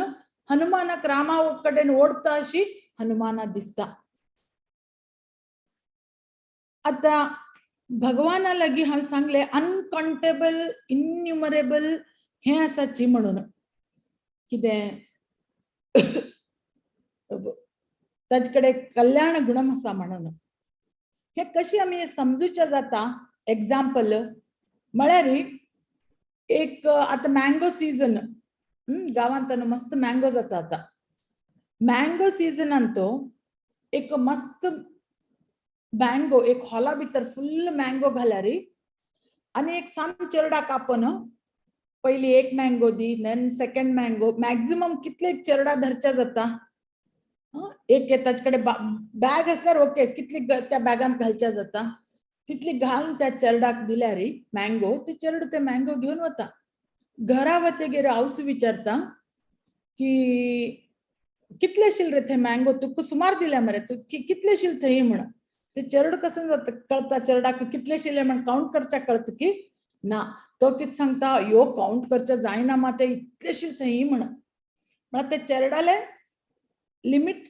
हनुमानाक रामा कडेन ओडटा अशी हनुमानाक दिसता. आतां भगवाना लागीं हांवें सांगलें अनकाउंटेबल, इन्युमरेबल हें आसाची म्हणून कितें ताजे कडेन कल्याण गुणम आसा म्हणून. हें कशी आमी समजूचें जाता? एग्जाम्पल म्हळ्यार एक आतां मँगो सिजन, गांवांत मस्त मँगो जाता. आतां मँगो सिजनान तो एक मस्त मँगो एक हॉला भितर फुल्ल मँगो घाल्यार आनी एक सान चेरडा कापून पयली एक मँगो दी, then second mango, maximum कितले चेरडा धरच्या जाता? एक ताचे कडेन बॅग आसल्यार ओके, कितली त्या बॅगांत घालच्या जाता तितली घालून त्या चेरडाक दिल्यार मँगो, ते चेरडो ते मँगो घेवन वता. घरा वतगीर आवस विचारता की कितले शील रे ते मँगो, तुका सुमार दिल्या मरे, तूं कितले शील थंय म्हण. ते चेरडो कसं जाता कळता चेरडाक कितले शिले म्हण काउंट करच्या कळता की ना. तो कितें सांगता, यो काउंट करच्या जायना मा ते इतले शील थंय म्हण. म्हळ्यार ते चेरडाले लिमीट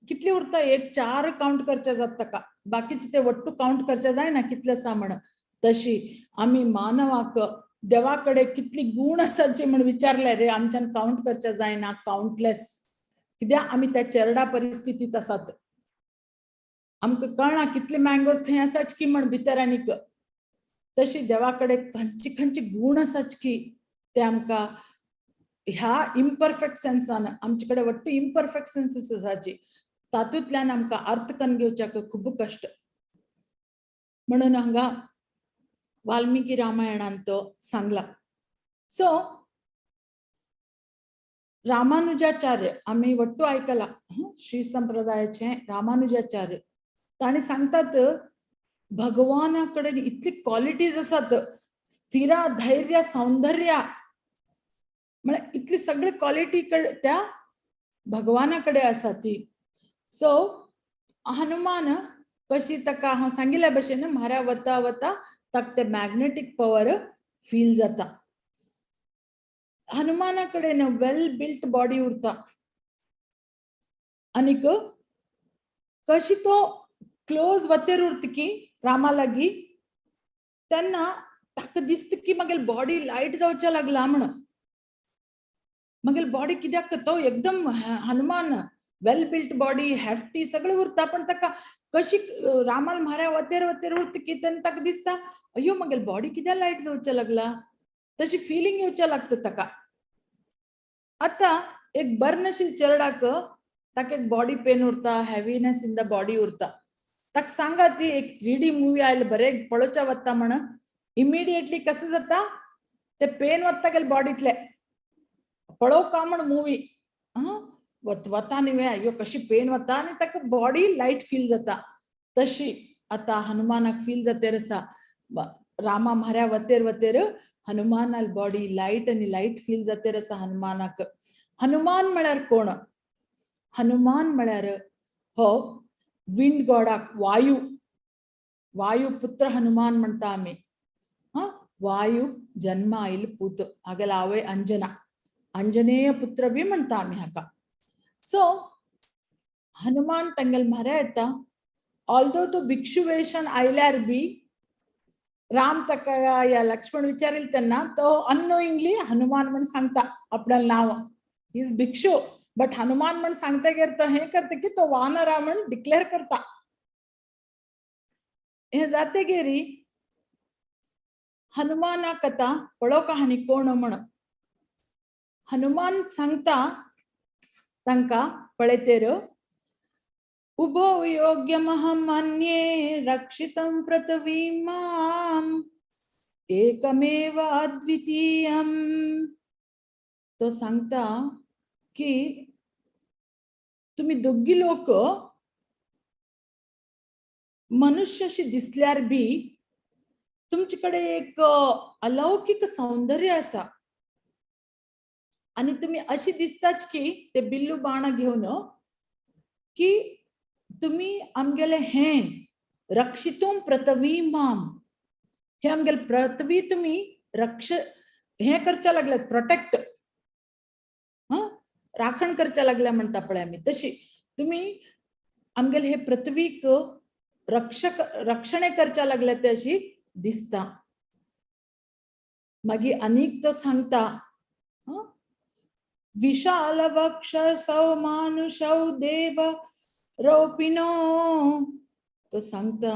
कितली उरता? एक चार काउंट करचे जाता ताका, बाकीचे ते वट्टू काउंट करचे जायना कितले आसा म्हण. तशी आमी मानवाक देवा कडेन कितली गुण आसाची म्हण विचारले रे आमच्यान काउंट करचे जायना, काउंटलेस. कित्याक आमी त्या चेरडा परिस्थितींत आसात. आमकां कळना कितले मँगोज थंय आसाच की म्हण भितर. आनीक तशी देवा कडेन खंयची खंयची गुण आसाच की ते आमकां ह्या इम्परफेक्ट सेन्सान, आमचे कडेन वट्टू इम्परफेक्ट सेन्सीस आसाची, तातूंतल्यान आमकां अर्थ करून घेवच्याक खूब कश्ट. म्हणून हांगा वाल्मिकी रामायणान तो सांगला. सो रामानुजाचार्य आमी वट्टू आयकला श्री संप्रदायाचे रामानुजाचार्य, ताणी सांगतात भगवाना कडेन इतली क्वालिटीज आसात, स्थिरा, धैर्य, सौंदर्य, म्हळ्यार इतली सगळी क्वालिटी त्या भगवाना कडेन आसा ती. सो हनुमान कशी ताका हांव सांगिल्ल्या भशेन म्हाऱ्या वता वता ताका ते मॅग्नेटीक पवर फील जाता. हनुमाना कडेन वेल बिल्ट बॉडी उरता. आनीक कशी तो क्लोज वतेर उरता की रामा लागीं तेन्ना ताका दिसता की मागेल बॉडी लायट जावच्या लागला म्हण. मागेल बॉडी कित्याक तो एकदम Hanuman well built body hefty सगळें उरता, पण ताका कशी रामाल म्हाऱ्या वतेर वतेर उरता की तेन्ना ताका दिसता अय्यो मागेल बॉडी कित्याक लायट जावच्या लागला, तशी फिलिंग येवच्या लागता ताका. आतां एक बरनशील चेरडाक ताका एक बॉडी पेन उरता, हेवीनेस इन the body उरता. ताका सांगा ती एक 3D movie आयले बरें पळोवच्या वता म्हण, इमिडिएटली कसं जाता ते पेन वता गेले बॉडीतले, पळोवका म्हण मुवी वता न्ही अय्यो कशी पेन वता आनी ताका बॉडी लायट फील जाता. तशी आतां हनुमानाक फील जातेर आसा, रामा म्हाऱ्या वतेर वतेर हनुमानाल बॉडी लायट आनी लायट फील जातेर आसा हनुमानाक. हनुमान म्हळ्यार कोण? हनुमान म्हळ्यार हो विंड गॉडाक वायू, वायू पुत्र हनुमान म्हणटा आमी. हा, वायू जन्म आयिल्लो पूत, हागेले आवय अंजना, अंजनेय पुत्र बी म्हणटा आमी हाका. सो हनुमान तांगेले म्हाऱ्या येता, ऑल्दो तो भिक्षू वेशान आयल्यार बी राम ताका या लक्ष्मण विचारील तेन्ना तो अननोईंगली हनुमान म्हण सांगता आपणालें नांव. Is भिक्षू बट हनुमान म्हण सांगतगीर तो हें करता की तो वानरा म्हण डिक्लेअर करता. हें जातगीर हनुमानाक आतां पळोवका हांणी कोण म्हण. हनुमान सांगता तांकां पळयतेर, उभौ योग्यमहं मन्ये रक्षितं पृथ्वीं माम् एकमेव अद्वितीयम्. तो सांगता की तुम्ही दोगी लोक मनुष्य अशी दिसल्यार बी तुमचे कडेन एक अलौकीक सौंदर्य आसा आनी तुमी अशी दिसताच की ते बिल्लू बाण घेवन की तुम्ही आमगेले हें रक्षितुम पृथ्वी माम, हे आमगेले पृथ्वी तुम्ही रक्ष हें करच्या लागल्यात, प्रोटेक्ट राखण करच्या लागल्या म्हणटा पळय आमी, तशी तुम्ही आमगेले हे पृथ्वीक रक्षक रक्षणे करच्या लागल्या ते अशी दिसता. मागीर आनीक तो सांगता, विशाल वक्षसौ मानुषौ देव रोपिनो. तो सांगता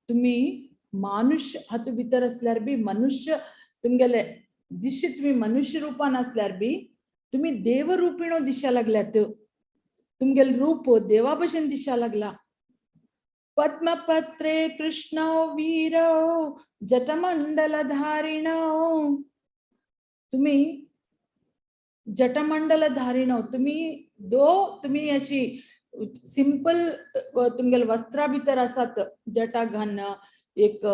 तुम्ही मानुष्य हातूंत भितर असल्यार बी मनुष्य तुमगेले दिश्य तुम्ही मनुष्य रूपान असल्यार बी तुम्ही देवरूपिणो दिशा लागल्यात, तुमगेले रूप देवा भशेन दिशा लागला. पद्मपत्रे कृष्णौ वीरौ जटमंडलधारिणौ. तुम्ही जटमंडलधारिणौ, तुम्ही दो तुम्ही अशी सिंपल तुमगेले वस्त्रा भितर आसात, जटा घालून एक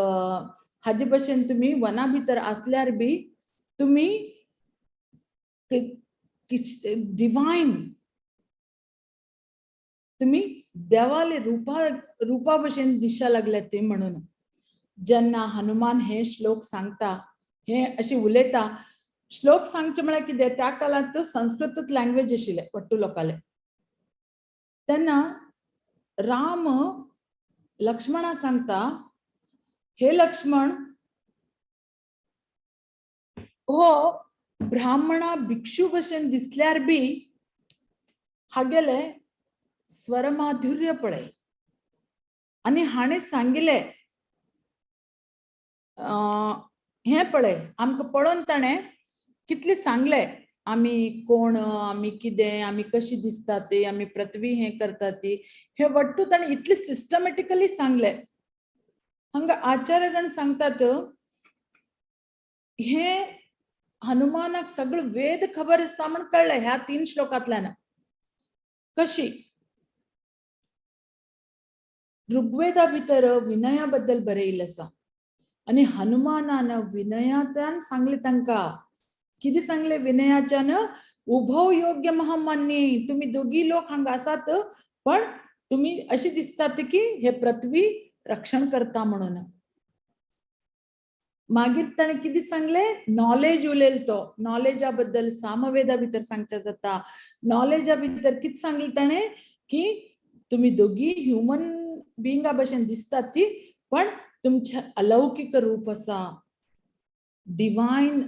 हाजे भशेन तुम्ही वना भितर आसल्यार बी तुम्ही डिवायन, तुम्ही देवाले रूपा रूपा भशेन दिशा लागल्या ते म्हणून. जेन्ना हनुमान हे श्लोक सांगता, हे अशें उलयता, श्लोक सांगचे म्हळ्यार कितें, त्या काळांत संस्कृतच लँग्वेज आशिल्ले वट्टू लोकाले. तेन्ना राम लक्ष्मणा सांगता, हे लक्ष्मण, हो ब्राह्मणा भिक्षू भशेन दिसल्यार बी हागेले स्वरमाधुर्य पळय. आनी हाणें सांगिल्लें हें पळय आमकां पळोवन ताणें कितलें सांगलें, आमी कोण, आमी कितें, आमी कशी दिसता ती, आमी पृथ्वी हें करता ती, हे वट्टू ताणें इतलें सिस्टमॅटिकली सांगलें. हांगा आचार्यगण सांगतात हे हनुमानाक सगळं वेद खबर आसा म्हण कळ्ळें ह्या 3 श्लोकांतल्यान. कशी ऋग्वेदा भितर विनया बद्दल बरयिल्लें आसा आनी हनुमानान विनयाच्यान सांगलें तांकां. कितें सांगलें विनयाच्यान? उभौ योग्य महामान्य, तुम्ही दोगी लोक हांगा आसात पण तुम्ही अशी दिसतात की हे पृथ्वी रक्षण करता म्हणून. मागीर ताणें कितें सांगलें? नॉलेज उलयलो तो, नॉलेजा बद्दल सामवेदा भितर सांगचें जाता. नॉलेजा भितर कितें सांगलें ताणें? की तुमी दोगी ह्युमन बिंगा भशेन दिसतात ती, पण तुमचें अलौकीक रूप आसा, डिवायन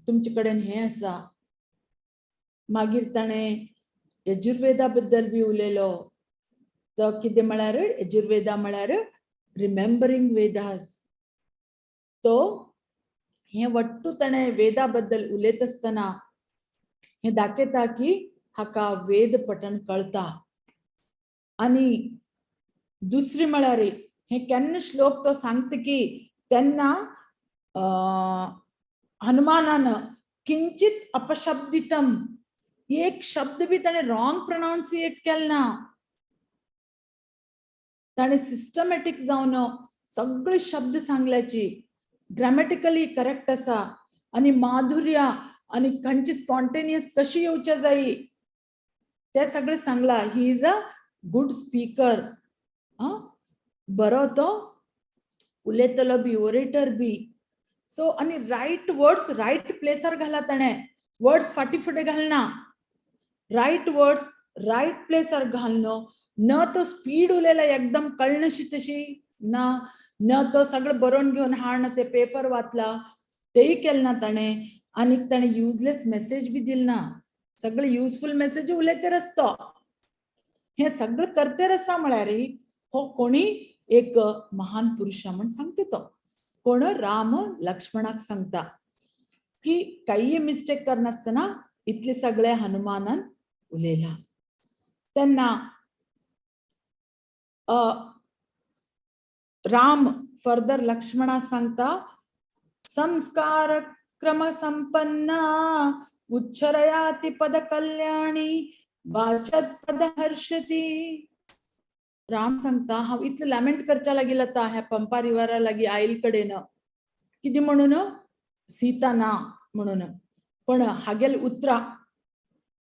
तुमचे कडेन हें आसा. मागीर ताणें यजुर्वेदा बद्दल बी उलयलो. तो कितें म्हळ्यार यजुर्वेदा म्हळ्यार रिमेंबरींग वेदास. तो हें वट्टू ताणें वेदा बद्दल उलयता आसतना हें दाखयता की हाका वेद पठण कळटा. आनी दुसरी म्हळ्यार हें केन्ना श्लोक तो सांगता की तेन्ना हनुमानान किंचित अपशब्दितम, एक शब्द बी ताणें रॉंग प्रोनाउन्सिएट केल ना. ताणें सिस्टमॅटीक जावन सगळे शब्द सांगल्याची, ग्रॅमॅटिकली करेक्ट आसा आनी माधुर्य आनी खंयची स्पॉन्टेनियस कशी येवच्या जायी ते सगळें सांगला. He is a good speaker. बरो तो उलयतलो बी, ओरेटर बी. सो आनी रायट वर्ड्स रायट प्लेसार घाला ताणें, वर्ड्स फाटी फुडें घालना, रायट वर्ड्स रायट प्लेसार घालनो. न तो स्पीड उलयला एकदम कळनाशी तशी ना, न तो सगळं बरोवन घेवन हाण ते पेपर वाचला तेय केलें ना ताणें. आनीक ताणें युजलेस मेसेज बी दिल ना, सगळे युजफूल मेसेज उलयतर आसतो. हें सगळें करतेर आसा म्हळ्यार हो कोणी एक महान पुरुश म्हण सांगता तो. कोण? राम लक्ष्मणाक सांगता की कांय मिस्टेक करनासतना इतले सगळे हनुमानान उलयला. तेन्ना राम फर्दर लक्ष्मणा सांगता, संस्कार क्रम संपन्ना उच्चरयाति पद कल्याणी वाचत पद हर्षती. राम सांगता हांव इतलें लॅमेंट करच्या लागीं आतां ह्या पंपा रिवरा लागीं आईल कडेन कितें म्हणून सीता ना म्हणून, पण हागेल उतरां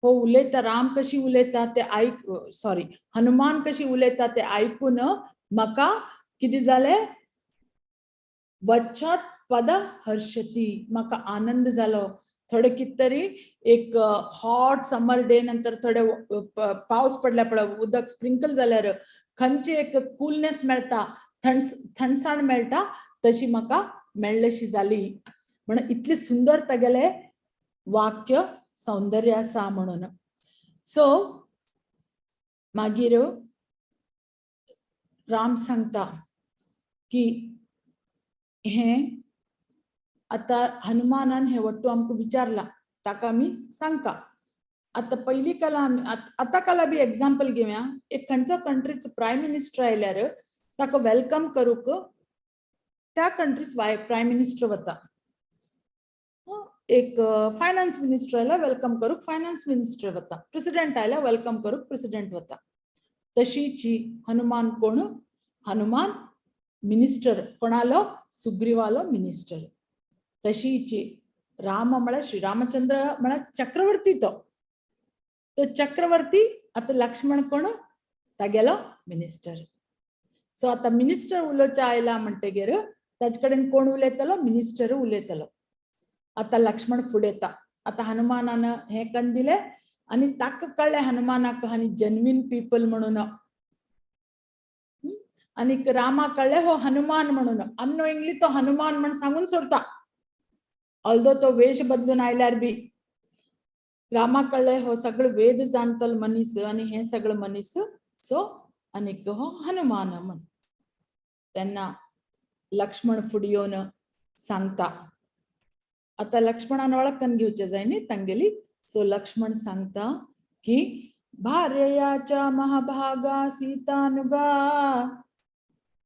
हो उलयता, राम कशी उलयता ते आयक, सॉरी हनुमान कशी उलयता ते आयकून म्हाका कितें जालें, वच्चात पद हर्षती, म्हाका आनंद जालो. थोडे कितें तरी एक हॉट समर डे नंतर थोडे पावस पडल्या पळय, उदक स्प्रिंकल जाल्यार खंयची एक कूलनेस मेळटा, थंडसाण मेळटा, तशी म्हाका मेळ्ळेशी जाली. म्हण इतले सुंदर तागेले वाक्य सौंदर्य आसा म्हणून. सो मागीर राम सांगता की हें आतां हनुमानान हें वट्टू आमकां विचारला ताका आमी सांगता. आतां पयली कला आमी आतां कला बी एग्जाम्पल घेवया. एक खंयचो कंट्रीचो प्रायम मिनिस्टर आयल्यार ताका welcome करूंक त्या कंट्रीच प्रायम मिनिस्टर वता. एक फायनान्स मिनिस्टर आयल्यार welcome करूंक फायनान्स मिनिस्टर वता, प्रेसिडेंट आयल्यार welcome करूंक प्रेसिडेंट वता. तशीची हनुमान कोण? हनुमान मिनिस्टर कोणालो? सुग्रीवालो मिनिस्टर. तशीची राम म्हळ्यार श्रीरामचंद्र म्हळ्यार चक्रवर्ती, तो तो चक्रवर्ती. आतां लक्ष्मण कोण? तागेलो मिनिस्टर. सो आतां मिनिस्टर उलोवच्या आयला म्हणटगीर ताजे कडेन कोण उलयतलो? मिनिस्टर उलयतलो. आतां लक्ष्मण फुडें येता. आतां हनुमानान हें कन्न दिलें आनी ताका कळ्ळें हनुमानाक आनी जेन्युइन पीपल म्हणून, आनीक रामाक कळ्ळें हो हनुमान म्हणून. अननोइंगली तो हनुमान म्हण सांगून सोडता, ऑल्दो तो वेश बदलून आयल्यार बी रामाक कळ्ळें हो सगळो वेद जाणतलो मनीस आनी हें सगळं मनीस. सो आनीक हो हनुमान म्हण. तेन्ना लक्ष्मण फुडें येवन सांगता. आतां लक्ष्मणान वळखन घेवचें जाय न्ही तांगेली. सो लक्ष्मण सांगता की भार्ययाच्या महाभागा सीतानुगा.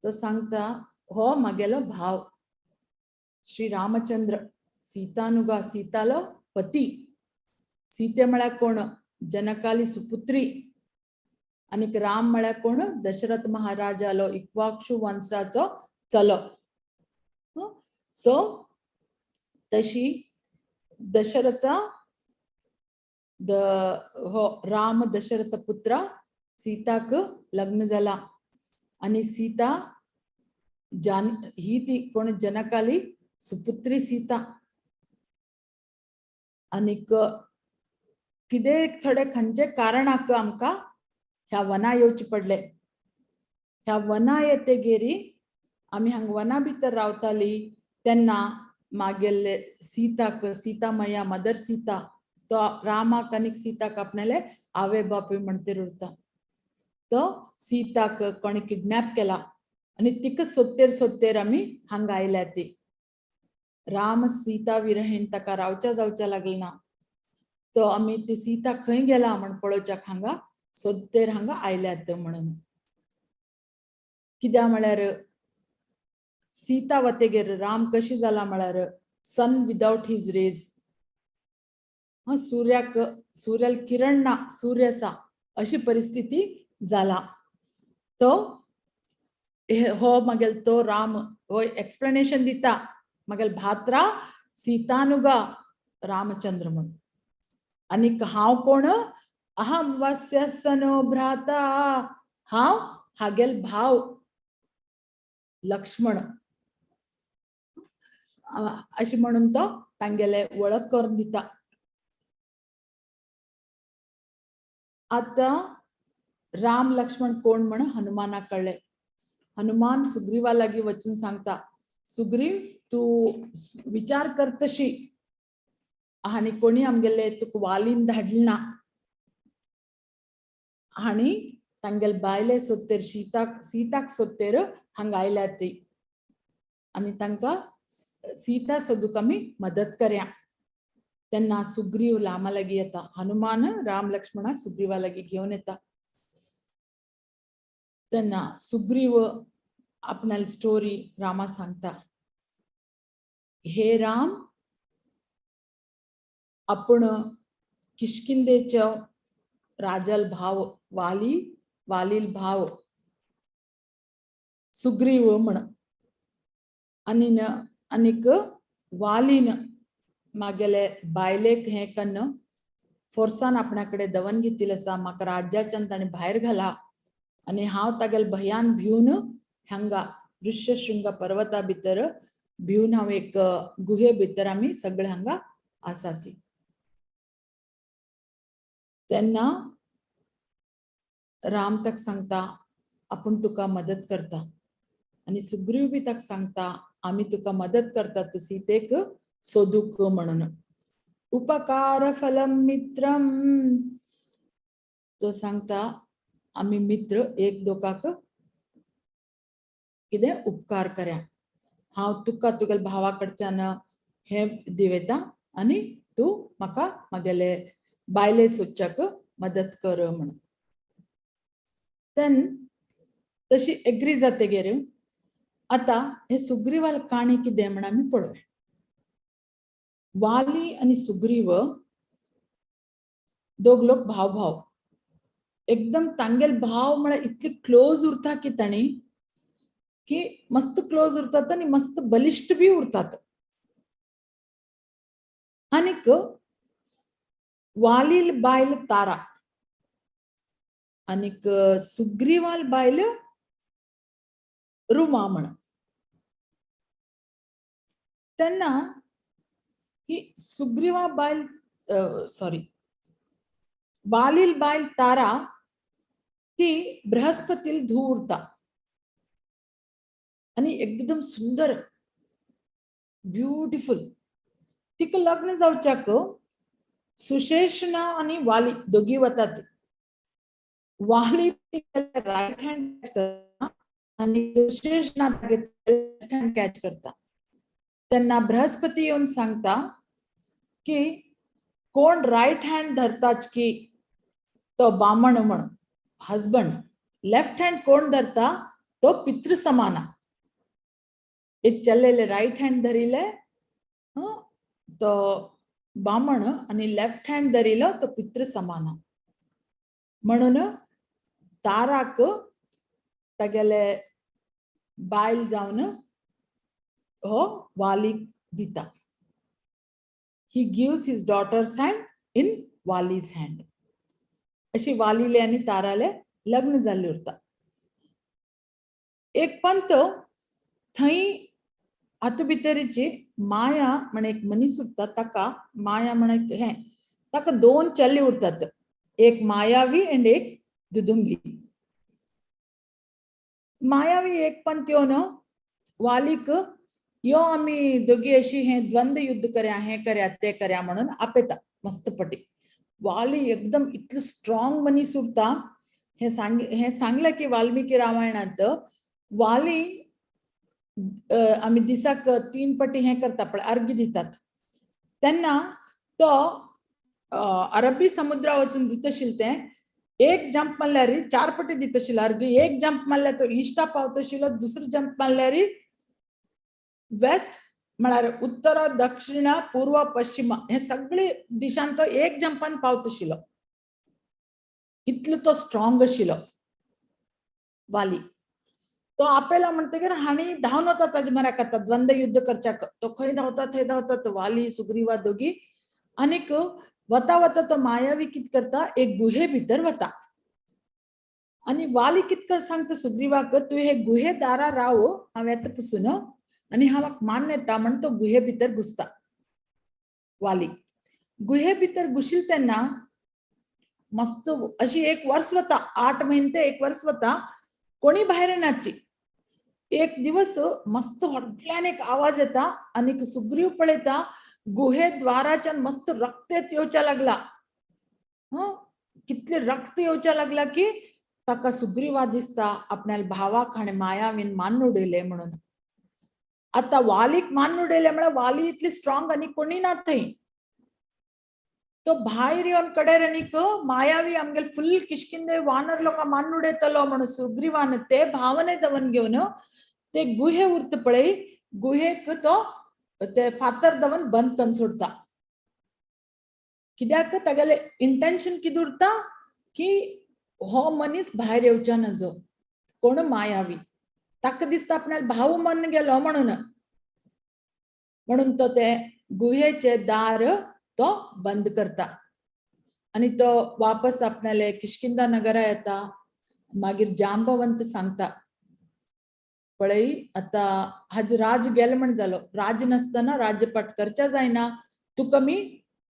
तो सांगता हो म्हागेलो भाव श्री रामचंद्र, सीतानुगा, सीतालो पती. सीते म्हळ्यार कोण? जनकाली सुपुत्री. आनीक राम म्हळ्यार कोण? दशरथ महाराजालो इक्वाक्षु वंशाचो चलो. सो तशी दशरथ the हो राम दशरथ पुत्र सीताक लग्न जाला आनी सीता जान ही ती कोण? जनकाली सुपुत्री सीता. आनीक कितें थोडे खंयचे कारणाक आमकां ह्या वना येवचे पडले. ह्या वना येतेगेरी आमी हांगा वना भितर रावताली तेन्ना मागेल्ले सीताक, सीता मैया मदर सीता, तो रामाक आनी सीताक आपणाले आवय बापूय म्हणतेर उरता. तो सीताक कोणी किडनॅप केला आनी तिका सोदतेर सोदतेर आमी हांगा आयल्या. ती राम सीता विरहीण ताका रावच्या जावच्या लागले ना. तो आमी ती सीता खंय गेला म्हण पळोवच्याक हांगा सोदतेर हांगा आयल्यात म्हणून. कित्याक म्हळ्यार सीता वतेगेर राम कशी जाला म्हळ्यार सन विदाउट his raise. सूर्याक सूर्याल किरण ना, सूर्य आसा अशी परिस्थिती जाला. तो हो मागेल तो राम हो एक्सप्लेनेशन दिता मागेल भात्रा सीतानुगा रामचंद्र म्हण. आनीक हांव कोण, अहम वस्य सनो भ्राता, हांव हागेल भाव लक्ष्मण अशें म्हणून तो तांगेले वळख करून दिता. आतां राम लक्ष्मण कोण म्हण हनुमानाक कळ्ळें. हनुमान सुग्रीवा लागीं वचून सांगता, सुग्रीव तूं विचार कर तशी आनी कोणी आमगेले तुका वालीन धाडले ना आनी तांगेले बायले सोदतेर सीताक सीताक सोदतेर हांगा आयल्या ती आनी तांकां सीता सोदूंक आमी मदत करया. तेन्ना सुग्रीव रामा लागीं येता. हनुमान राम लक्ष्मणाक सुग्रीवा लागीं घेवन येता. तेन्ना सुग्रीव आपणाली स्टोरी रामा सांगता. हे राम, आपण किष्किंदेच्या राजल भाव वाली वालील भाव सुग्रीव म्हण आनी आनीक वालीन मागेले बायलेक हें कन्न फोर्सान आपणा कडेन दवन घेतिल्लें आसा, म्हाका राज्याच्यान ताणें भायर घाला आनी हांव तागेले भंयान भिवन हांगा ऋष्यशृंग पर्वता भितर भिवन हांव एक गुहे भितर आमी सगळे हांगा आसा ती. तेन्ना राम ताका सांगता आपूण तुका मदत करता आनी सुग्रीव बी ताका सांगता आमी तुका मदत करतात सीतेक सोदूक म्हणून. उपकार फलम मित्रम, तो सांगता आमी मित्र एक दोकाक कितें उपकार करया, हांव तुका तुगेल्या भावा कडच्यान हें दिवयता आनी तूं म्हाका म्हागेले बायले सोदच्याक मदत कर म्हणून. तेन्ना तशी एग्री जातगीर आतां हे सुग्रीवाल काणी कितें म्हण आमी पळोवया. वाली आनी सुग्रीव दोग लोक भाव भाव, एकदम तांगेल भाव म्हळ्यार इतले क्लोज उरता की तांणी की मस्त क्लोज उरतात आनी मस्त बलिश्ट बी उरतात. आनीक वालील बायल तारा आनीक सुग्रीवाल बायल रुमा म्हण. तेन्ना ही सुग्रीवा बायल सॉरी वालील बायल तारा ती बृहस्पतील धूव उरता आनी एकदम सुंदर ब्युटिफुल. तिका लग्न जावच्याक सुशेषणा आनी वाली दोगी वतात. वाली रायट हँड कॅच करता आनी सुशेषणा लेफ्ट हँड कॅच करता. तेन्ना बृहस्पती येवन सांगता की कोण रायट हँड धरताच की तो बामण म्हण हजबंड, लेफ्ट हँड कोण धरता तो पितृ समाना. एक चल्लेले रायट हँड धरिले तो बामण आनी लेफ्ट हँड धरिलो तो पितृ समाना. म्हणून ताराक तागेले बायल जावन हो वालीक दिता. He gives his daughter's hand in Vali's hand. अशी वालीले आनी ताराले लग्न जाल्लें उरता. एक पंत थंय हातू भितरची माया म्हण एक मनीस उरता, ताका माया म्हण एक हें ताका दोन चले उरतात, एक मायावी आनी एक दुदुंबी. मायावी एक पंत येवन वालीक यो आमी दोगी अशी हें द्वंद्व युद्ध करया, हें करया तें करया म्हणून आपयता मस्त पटी. वाली एकदम इतलो स्ट्रॉंग मनीस उरता. हें सांगलें की वाल्मिकी रामायणांत वाली आमी दिसाक 3 पटी हें करता पळय, अर्घ्य दितात तेन्ना तो अरबी समुद्रा वचून दितशील तें एक जंप मारल्यार 4 पटी दितशील अर्घ्य, एक जंप मारल्यार तो इश्टा पावतशिलो, दुसरो जंप मारल्यार वेस्ट म्हळ्यार उत्तर दक्षिण पूर्व पश्चिम हे सगळे दिशान तो एक जंपान पावतशिलो. इतलो तो स्ट्रॉंग आशिल्लो वाली. तो आपयला म्हणटकीर हांणी धांवन वता ताजे म्हऱ्याक आतां द्वंद्व युद्ध करच्याक. तो खंय धांवता थंय धांवता तो वाली सुग्रीवा दोगी. आनीक वता वता तो मायावी कित करता, एक गुहे भितर वता आनी वाली कित कर सांगता सुग्रीवाक, तूं हे गुहे दारा राव, हांव येता पसून आनी हांव मान येता म्हण तो गुहे भितर घुसता. वाली गुहे भितर घुशील तेन्ना मस्त अशी 1 वर्स वता, 8 म्हयने ते 1 वर्स वता, कोणी भायर येनाची. एक दिवस मस्त व्हडल्यान एक आवाज येता आनी सुग्रीव पळयता गुहे द्वाराच्यान मस्त रक्त येवच्या लागला. कितले रक्त येवच्या लागला की ताका सुग्रीवा दिसता आपल्या भावाक हाणें मायावीन मान्न उडयलें म्हणून. आतां वालीक मान्न उडयलें म्हळ्यार वाली इतली स्ट्रॉंग आनी कोणी ना थंय. तो भायर येवन कडेर आनीक मायावी आमगेले फुल किशकिंदे वानर लोकां मान्न उडयतलो म्हणून सुग्रीवान ते भावने दवन घेवन ते गुहे उरता पळय, गुहेक तो ते फातर दवन बंद करून सोडता. कित्याक तागेले इंटेन्शन कितें उरता की हो मनीस भायर येवच्या नजो, कोण मायावी, ताका दिसता आपणाक भाव मन गेलो म्हणून, म्हणून तो ते गुहेचे दार तो बंद करता आनी तो वापस आपणाले किशकिंदा नगरा येता. मागीर जांबवंत सांगता पळय आतां हाज राज गेले म्हण जालो, राज नासतना राज्यपाट करच्या जायना, तुका मी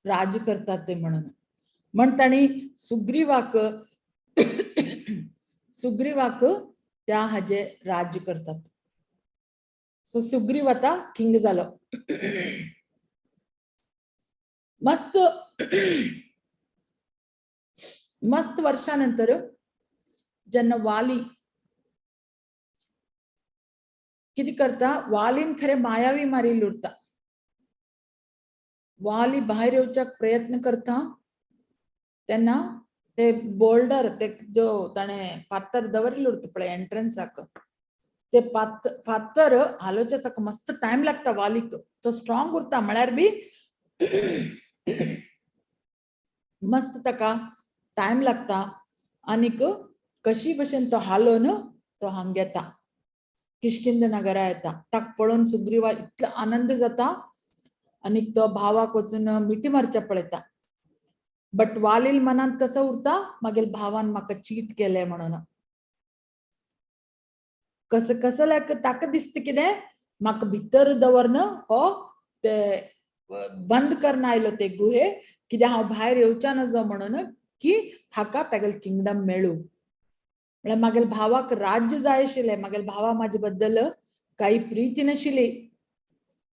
राज करतात ते म्हणून. म्हण तांणी सुग्रीवाक सुग्रीवाक त्या हाजे राज्य करतात. सो सुग्रीव आतां किंग जालो. मस्त मस्त वर्षानंतर जेन्ना वाली कितें करता, वालीन खरें मायावी मारिल्ली उरता. वाली भायर येवच्याक प्रयत्न करता तेन्ना ते बोल्डर ते जो ताणें फातर दवरिल्लो उरता पळय एंट्रन्साक, ते फातर हालोवच्या ताका मस्त टायम लागता वालीक. तो स्ट्रॉंग उरता म्हळ्यार बी मस्त ताका टायम लागता आनीक कशी भशेन तो हालोवन तो हांग येता, किशकिंद नगरा येता. ताका पळोवन सुग्रीवा इतलो आनंद जाता आनीक तो भावाक वचून मिठी मारच्या पळयता. बट वालील मनांत कसो उरता, मागीर भावान म्हाका चीट केलें म्हणून. कसं कसं लायक ताका दिसता कितें म्हाका भितर दवरन हो ते बंद करन आयलो ते गुहे, कित्याक हांव भायर येवच्या नजो म्हणून की हाका तागेले किंगडम मेळूं. म्हळ्यार मागेल भावाक राज्य जाय आशिल्लें, मागेल भावा म्हाजे बद्दल काही प्रिती नाशिल्ली,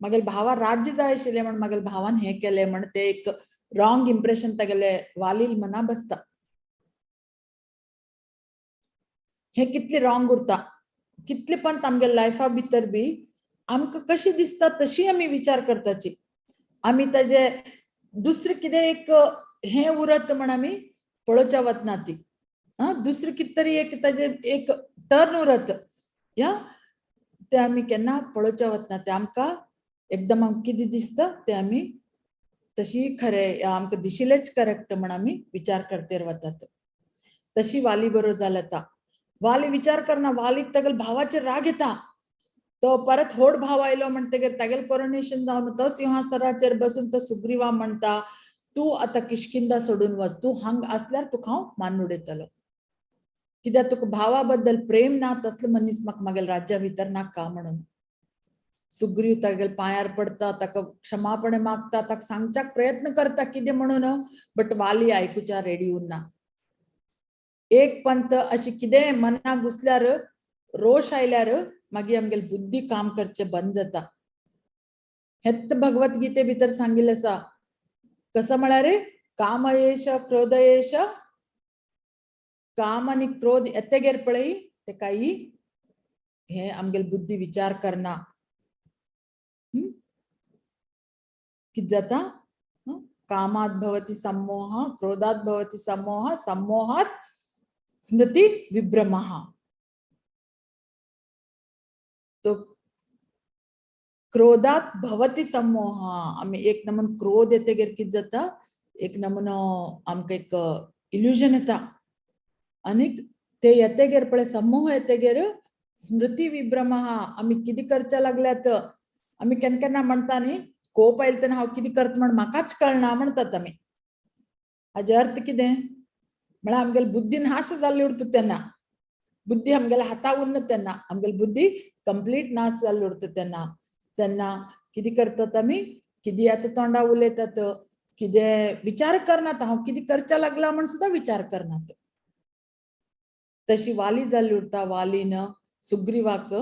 मागेल भावा राज्य जाय आशिल्लें म्हण मागेल भावान हें केलें म्हण ते एक रॉंग इम्प्रेशन तागेले वालील मना बसता. हें कितलें रॉंग उरता, कितले पण आमगे लायफा भितर बी आमकां कशी दिसता तशी आमी विचार करताची. आमी ताजे दुसरें कितें एक हें उरत म्हण आमी पळोवच्या वतना ती दुसरें कितें तरी एक ताजे एक टर्न उरत या ते आमी केन्ना पळोवच्या वतना ते आमकां एकदम आमकां कितें दिसता ते आमी तशी खरें आमकां दिशिल्लेच करेक्ट म्हण आमी विचार करतेर वतात. तशी वाली बरोबर जाल आतां. वाली विचार करना, वालीक तागेले भावाचेर राग येता. तो परत होड भाव आयलो म्हणटगीर तागेले कोरोनेशन जावन तो सिंहासनाचेर बसून तो सुग्रीवा म्हणटा तूं आतां किशकिंदा सोडून वच, तूं हांग आसल्यार तुका हांव मान उडयतलो, कित्याक तुका भावा बद्दल प्रेम ना, तसलो मनीस म्हाका म्हागेल्या राज्या भितर नाका म्हणून. सुग्रीव तागेले पांयार पडटा, ताका क्षमापणे मागता, ताका सांगच्याक प्रयत्न करता कितें म्हणून, बट वाली आयकुच्या रेडी उरना. एक पंथ अशी कितें मनाक घुसल्यार रोष आयल्यार मागीर आमगेली बुद्धी काम करचें बंद जाता. हेत भगवत गीते भितर सांगिल्लें आसा. कसो म्हळ्यार काम येश क्रोध येश, काम आनी क्रोध येतगेर पळय ते काही हे आमगेली बुद्धी विचार करना. कित जाता? कामात भवति सम्मोह, क्रोधात भवति सम्मोह, सम्मोहात स्मृति विभ्रमः. तो क्रोधात भवति सम्मोह. आमी एक नमून क्रोध येतगेर कित जाता, एक नमुनो आमकां एक इल्युजन येता आनीक ते येतगेर पळय सम्मोह येतगेर स्मृती विभ्रमः. आमी कितें करच्या लागल्यात. आमी केन्ना केन्ना म्हणटा न्ही, कोप आयलो तेन्ना हांव कितें करता म्हण म्हाकाच कळना म्हणटात आमी. हाजे अर्थ कितें म्हळ्यार आमगेली बुद्धी नाश जाल्ली उरता तेन्ना, बुद्धी आमगेल्या हाता उरना तेन्ना, आमगेली बुद्धी कंप्लीट नाश जाल्ली उरता तेन्ना. तेन्ना कितें करतात आमी, कितें आतां तोंडा उलयतात, कितें विचार करनात, हांव कितें करच्या लागला म्हण सुद्दां विचार करनात. तशी वाली जाल्ली उरता. वालीन सुग्रीवाक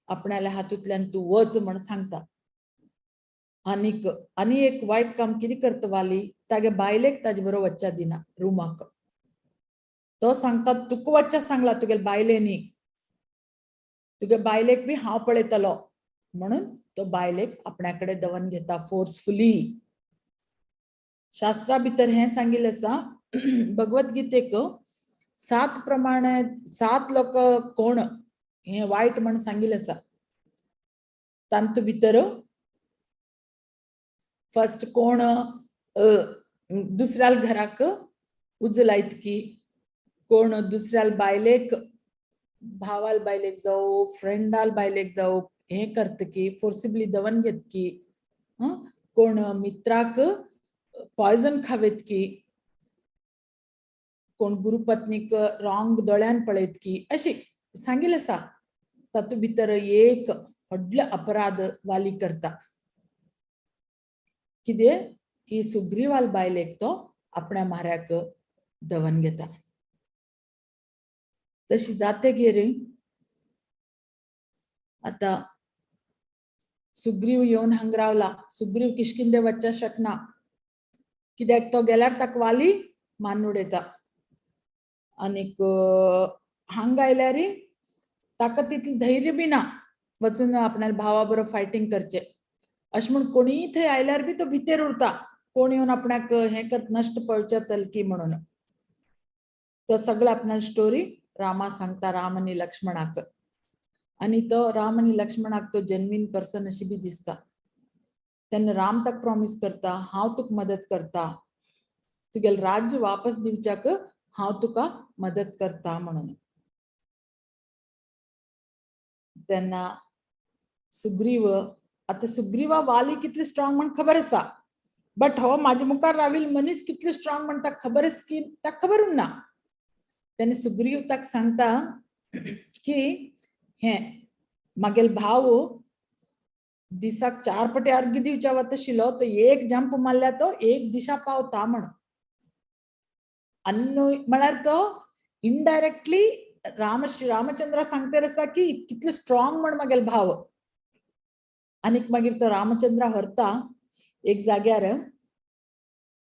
आपणाल्या हातूंतल्यान तूं वच म्हण सांगता. आनीक आनी एक वायट काम कितें करता वाली, तागे बायलेक ताजे बरोबर वच्च्या दिना रुमाक. तो सांगता तुका वच्च्या सांगला तुगे बायलेनी, तुगे बायलेक बी हांव पळयतलो म्हणून तो बायलेक आपणा कडेन दवन घेता फोर्सफुली. शास्त्रा भितर हें सांगिल्लें आसा भगवत गीतेक 7 प्रमाणे 7 लोक कोण हें वायट म्हण सांगिल्लें आसा. तांतू भितर फर्स्ट कोण दुसऱ्याल घराक उजो लायत की, कोण दुसऱ्याल बायलेक, भावाल बायलेक जावं फ्रेंडाल बायलेक जावं हें करत की फोर्सिबली दवन घेत की, कोण मित्राक पॉयजन खावेत की, कोण गुरुपत्नीक रॉंग दोळ्यान पळयत की, अशी सांगिल्लें आसा. तातूंत भितर एक व्हडलो अपराध वाली करता. कितें की सुग्रीवाल बायलेक तो आपण्या म्हाऱ्याक दवन घेता. तशी जातगीर आतां सुग्रीव येवन हांगा रावला. सुग्रीव किशकिंदे वच्च्या शकना कित्याक तो गेल्यार ताका वाली मारून उडयता. आनीक हांगा आयल्यार ताका तितलें धैर्य बी ना वचून आपणाल्या भावा बरोबर फायटींग करचें. अशें म्हूण कोणीय थंय आयल्यार बी तो भितर उरता, कोण येवन आपणाक हें करत नश्ट पळोवचें तलकी म्हणून. तो सगळो आपणा स्टोरी रामा सांगता, राम आनी लक्ष्मणाक. आनी तो राम आनी लक्ष्मणाक तो जेन्युइन पर्सन अशी बी दिसता. तेन्ना राम ताका प्रॉमीस करता, हांव तुका मदत करता, तुगेलें राज्य वापस दिवच्याक हांव तुका मदत करता म्हणून. तेन्ना सुग्रीव आतां सुग्रीवा वाली कितली स्ट्रॉंग म्हण खबर आसा, बट हो म्हाजे मुखार राविल्लो मनीस कितलो स्ट्रॉंग म्हण ताका खबर आसा की ताका खबर ना. तेन्ना सुग्रीव ताका सांगता की हें म्हागेलो भाव दिसाक 4 पटे अर्घ्य दिवच्या वता आशिल्लो, तो एक जंप मारल्यार तो एक दिशा पावता म्हण. अन्नू म्हळ्यार तो इनडायरेक्टली राम श्री रामचंद्र सांगता आसा की कितले स्ट्रॉंग म्हण म्हागेलो भाव. आनीक मागीर तो रामचंद्र व्हरता एक जाग्यार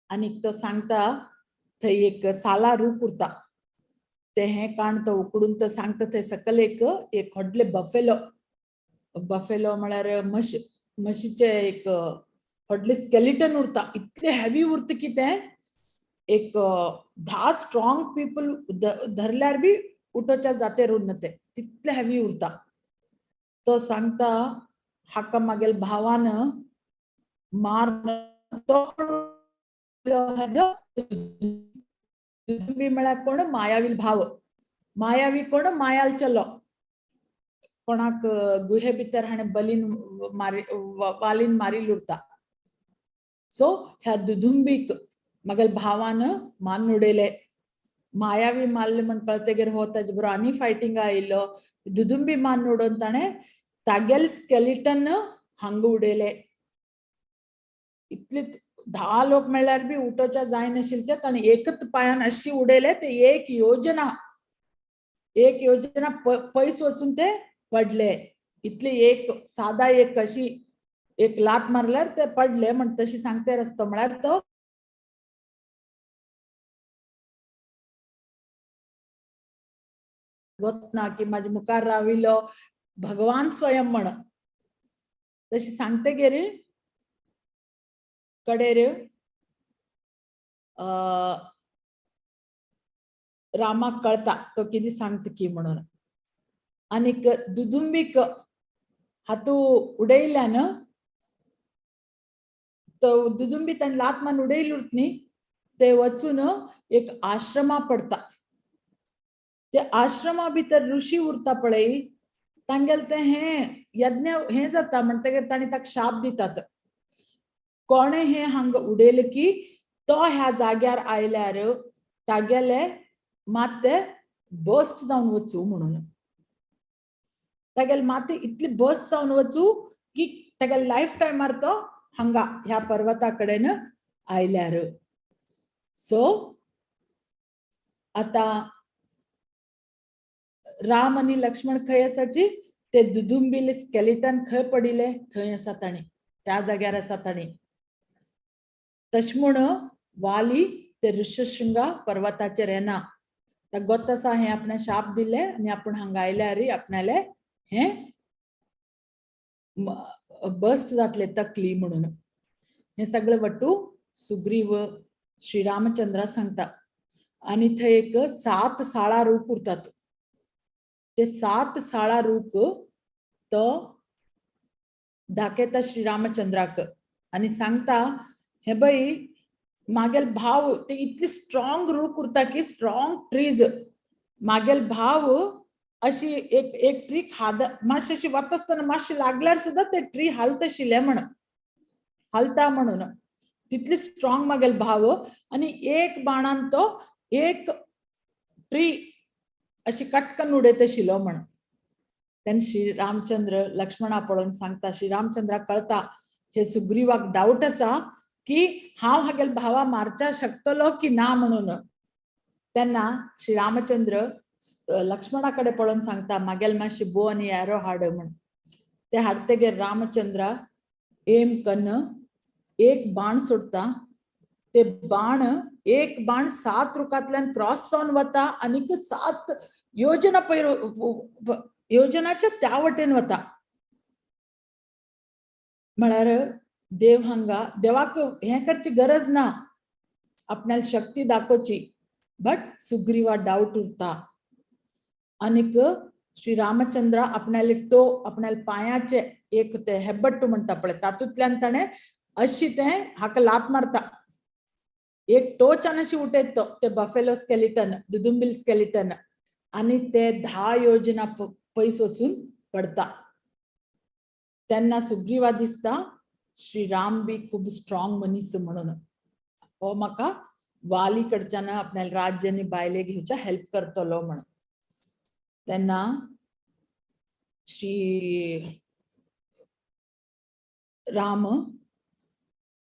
आनीक तो सांगता थंय एक साला रूख उरता, ते हें काण तो उकडून तो सांगता थंय सकयल एक एक व्हडले बफेलो, बफेलो म्हळ्यार म्हश, म्हशीचे एक व्हडले स्केलिटन उरता, इतले हेवी उरता की तें एक 10 स्ट्रॉंग पीपल धरल्यार बी उठोच्या जातेर उरना, तें तितले हेवी उरता. तो सांगता हाका म्हागेल्या भावान मार, तो म्हळ्यार कोण मायावी भाव, मायावी कोण मायाल चलो, कोणाक गुहे भितर हाणें बलीन मारी वालीन मारिल्लो उरता. सो ह्या दुदुंबीक म्हागेल्या भावान मारून उडयले, मायावी मारले म्हण कळतगीर हो ताजे बरोबर आनी फायटिंग आयिल्लो, दुदुंबी मारून उडोवन ताणें तागेले स्केलिटन हांगा उडयले. इतले 10 लोक मेळ्ळ्यार बी उठोवच्या जायनाशिल्ले ते ताणें एकच पांयान अशी उडयले ते एक योजना एक योजना पयस वचून ते पडले. इतली एक सादा एक अशी एक लात मारल्यार ते पडले म्हण तशी सांगते रस्तो म्हळ्यार तो वतना की माझ्या मुखार राविलो भगवान स्वयं म्हण तशी सांगते गेरी कडेर रामाक कळता तो कितें सांगता की म्हणून. आनीक दुदुंबीक हातू उडयल्यान तो दुदुंबी ताणें लात मारून उडयली न्ही ते वचून एक आश्रमा पडता. ते आश्रमा भितर ऋषी उरता पळय तांगेले ते हें यज्ञ हें जाता म्हणटगीर तांणी ताका शाप दितात. कोणें हें हांगा उडयलें की तो ह्या जाग्यार आयल्यार तागेले माते बस्ट जावन वचूं म्हणून. तागेले माते इतली बस्ट जावन वचूं की तागेले लायफ टायमार तो हांगा ह्या पर्वता कडेन आयल्यार. सो आतां राम आनी लक्ष्मण खंय आसाची ते दुदुंबीले स्केलिटन खंय पडिले थंय आसा ताणी, त्या जाग्यार आसा ताणी. तशें म्हूण वाली ते ऋषशृंगा पर्वताचेर येना. ताका गोत आसा हें आपणें शाप दिले आनी आपूण हांगा आयल्यार आपणाले हें बस्ट जातले तकली म्हणून. हें सगळें वट्टू सुग्रीव श्री रामचंद्रा सांगता. आनी थंय एक 7 साळा रूख उरतात. ते 7 साळा रूख तो दाखयता श्री रामचंद्राक आनी सांगता हे बाई मागेल भाव ते इतली स्ट्रॉंग रूख उरता की स्ट्रॉंग ट्रीज मागेल भाव अशी एक एक ट्री खाद मातशी अशी वता आसतना मातशी लागल्यार सुद्दां ते ट्री हालता आशिल्ले म्हण हालता म्हणून तितली स्ट्रॉंग मागेल भाव. आनी एक बाणान तो एक ट्री अशी कटकन उडयत आशिल्लो म्हण. तेन्ना श्री रामचंद्र लक्ष्मणा पळोवन सांगता. श्री रामचंद्राक कळता हे सुग्रीवाक डावट आसा की हांव हागेल भावा मारच्या शकतलो की ना म्हणून. तेन्ना श्री रामचंद्र लक्ष्मणा कडेन पळोवन सांगता मागेल मातशी बो आनी एरो हाड म्हण. ते हाडतगीर रामचंद्र एम कन्न एक बाण सोडता. ते बाण एक बाण 7 रुखांतल्यान क्रॉस जावन वता आनीक 7 योजना पयर योजनाच्या त्या वटेन वता. म्हळ्यार देव हांगा देवाक हें करची गरज ना, आपणाली शक्ती दाखोवची, बट सुग्रीवा डावट उरता. आनीक श्री रामचंद्र आपणाले टो आपणाले पांयाचे एक ते हेब्बट्टू म्हणटा पळय तातूंतल्यान ताणें अशी तें हाका लात मारता. एक टोचान अशी उठयत तो ते बफेलो स्केलिटन दुदुंबील स्केलिटन आनी ते 10 योजना पयस वचून पडता. तेन्ना सुग्रीवा दिसता श्री राम बी खूब स्ट्रॉंग मनीस म्हणून हो म्हाका वाली कडच्यान आपणाले राज्य आनी बायले घेवच्या हेल्प करतलो म्हणून. तेन्ना श्री राम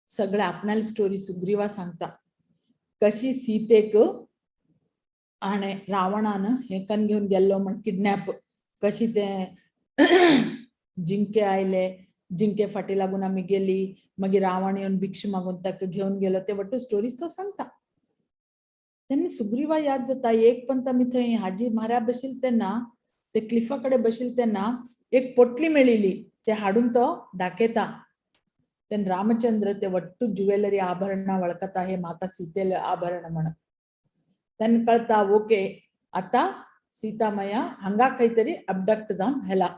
सगळे आपणाली स्टोरी सुग्रीवा सांगता कशी सीतेक आणे रावणान हें कन घेवन गेल्लो म्हण किडनॅप कशी ते जिंके आयले जिंके फाटी लागून आमी गेली मागीर रावण येवन भिक्ष मागून ताका घेवन गेलो ते वट्टू स्टोरीज तो सांगता. तेन्ना सुग्रीवा याद जाता एक पण आमी थंय हाजी म्हाऱ्या बशील तेन्ना ते क्लिफा कडेन बशील तेन्ना एक पोटली मेळिल्ली ते हाडून तो दाखयता. तेन्ना रामचंद्र ते वट्टू ज्युवेलरी आभरणां वळखता हे माता सीतेले आभरण म्हण. तेन्ना कळता ओके आतां सीतामया हांगा खंय तरी अबडक्ट जावन हेला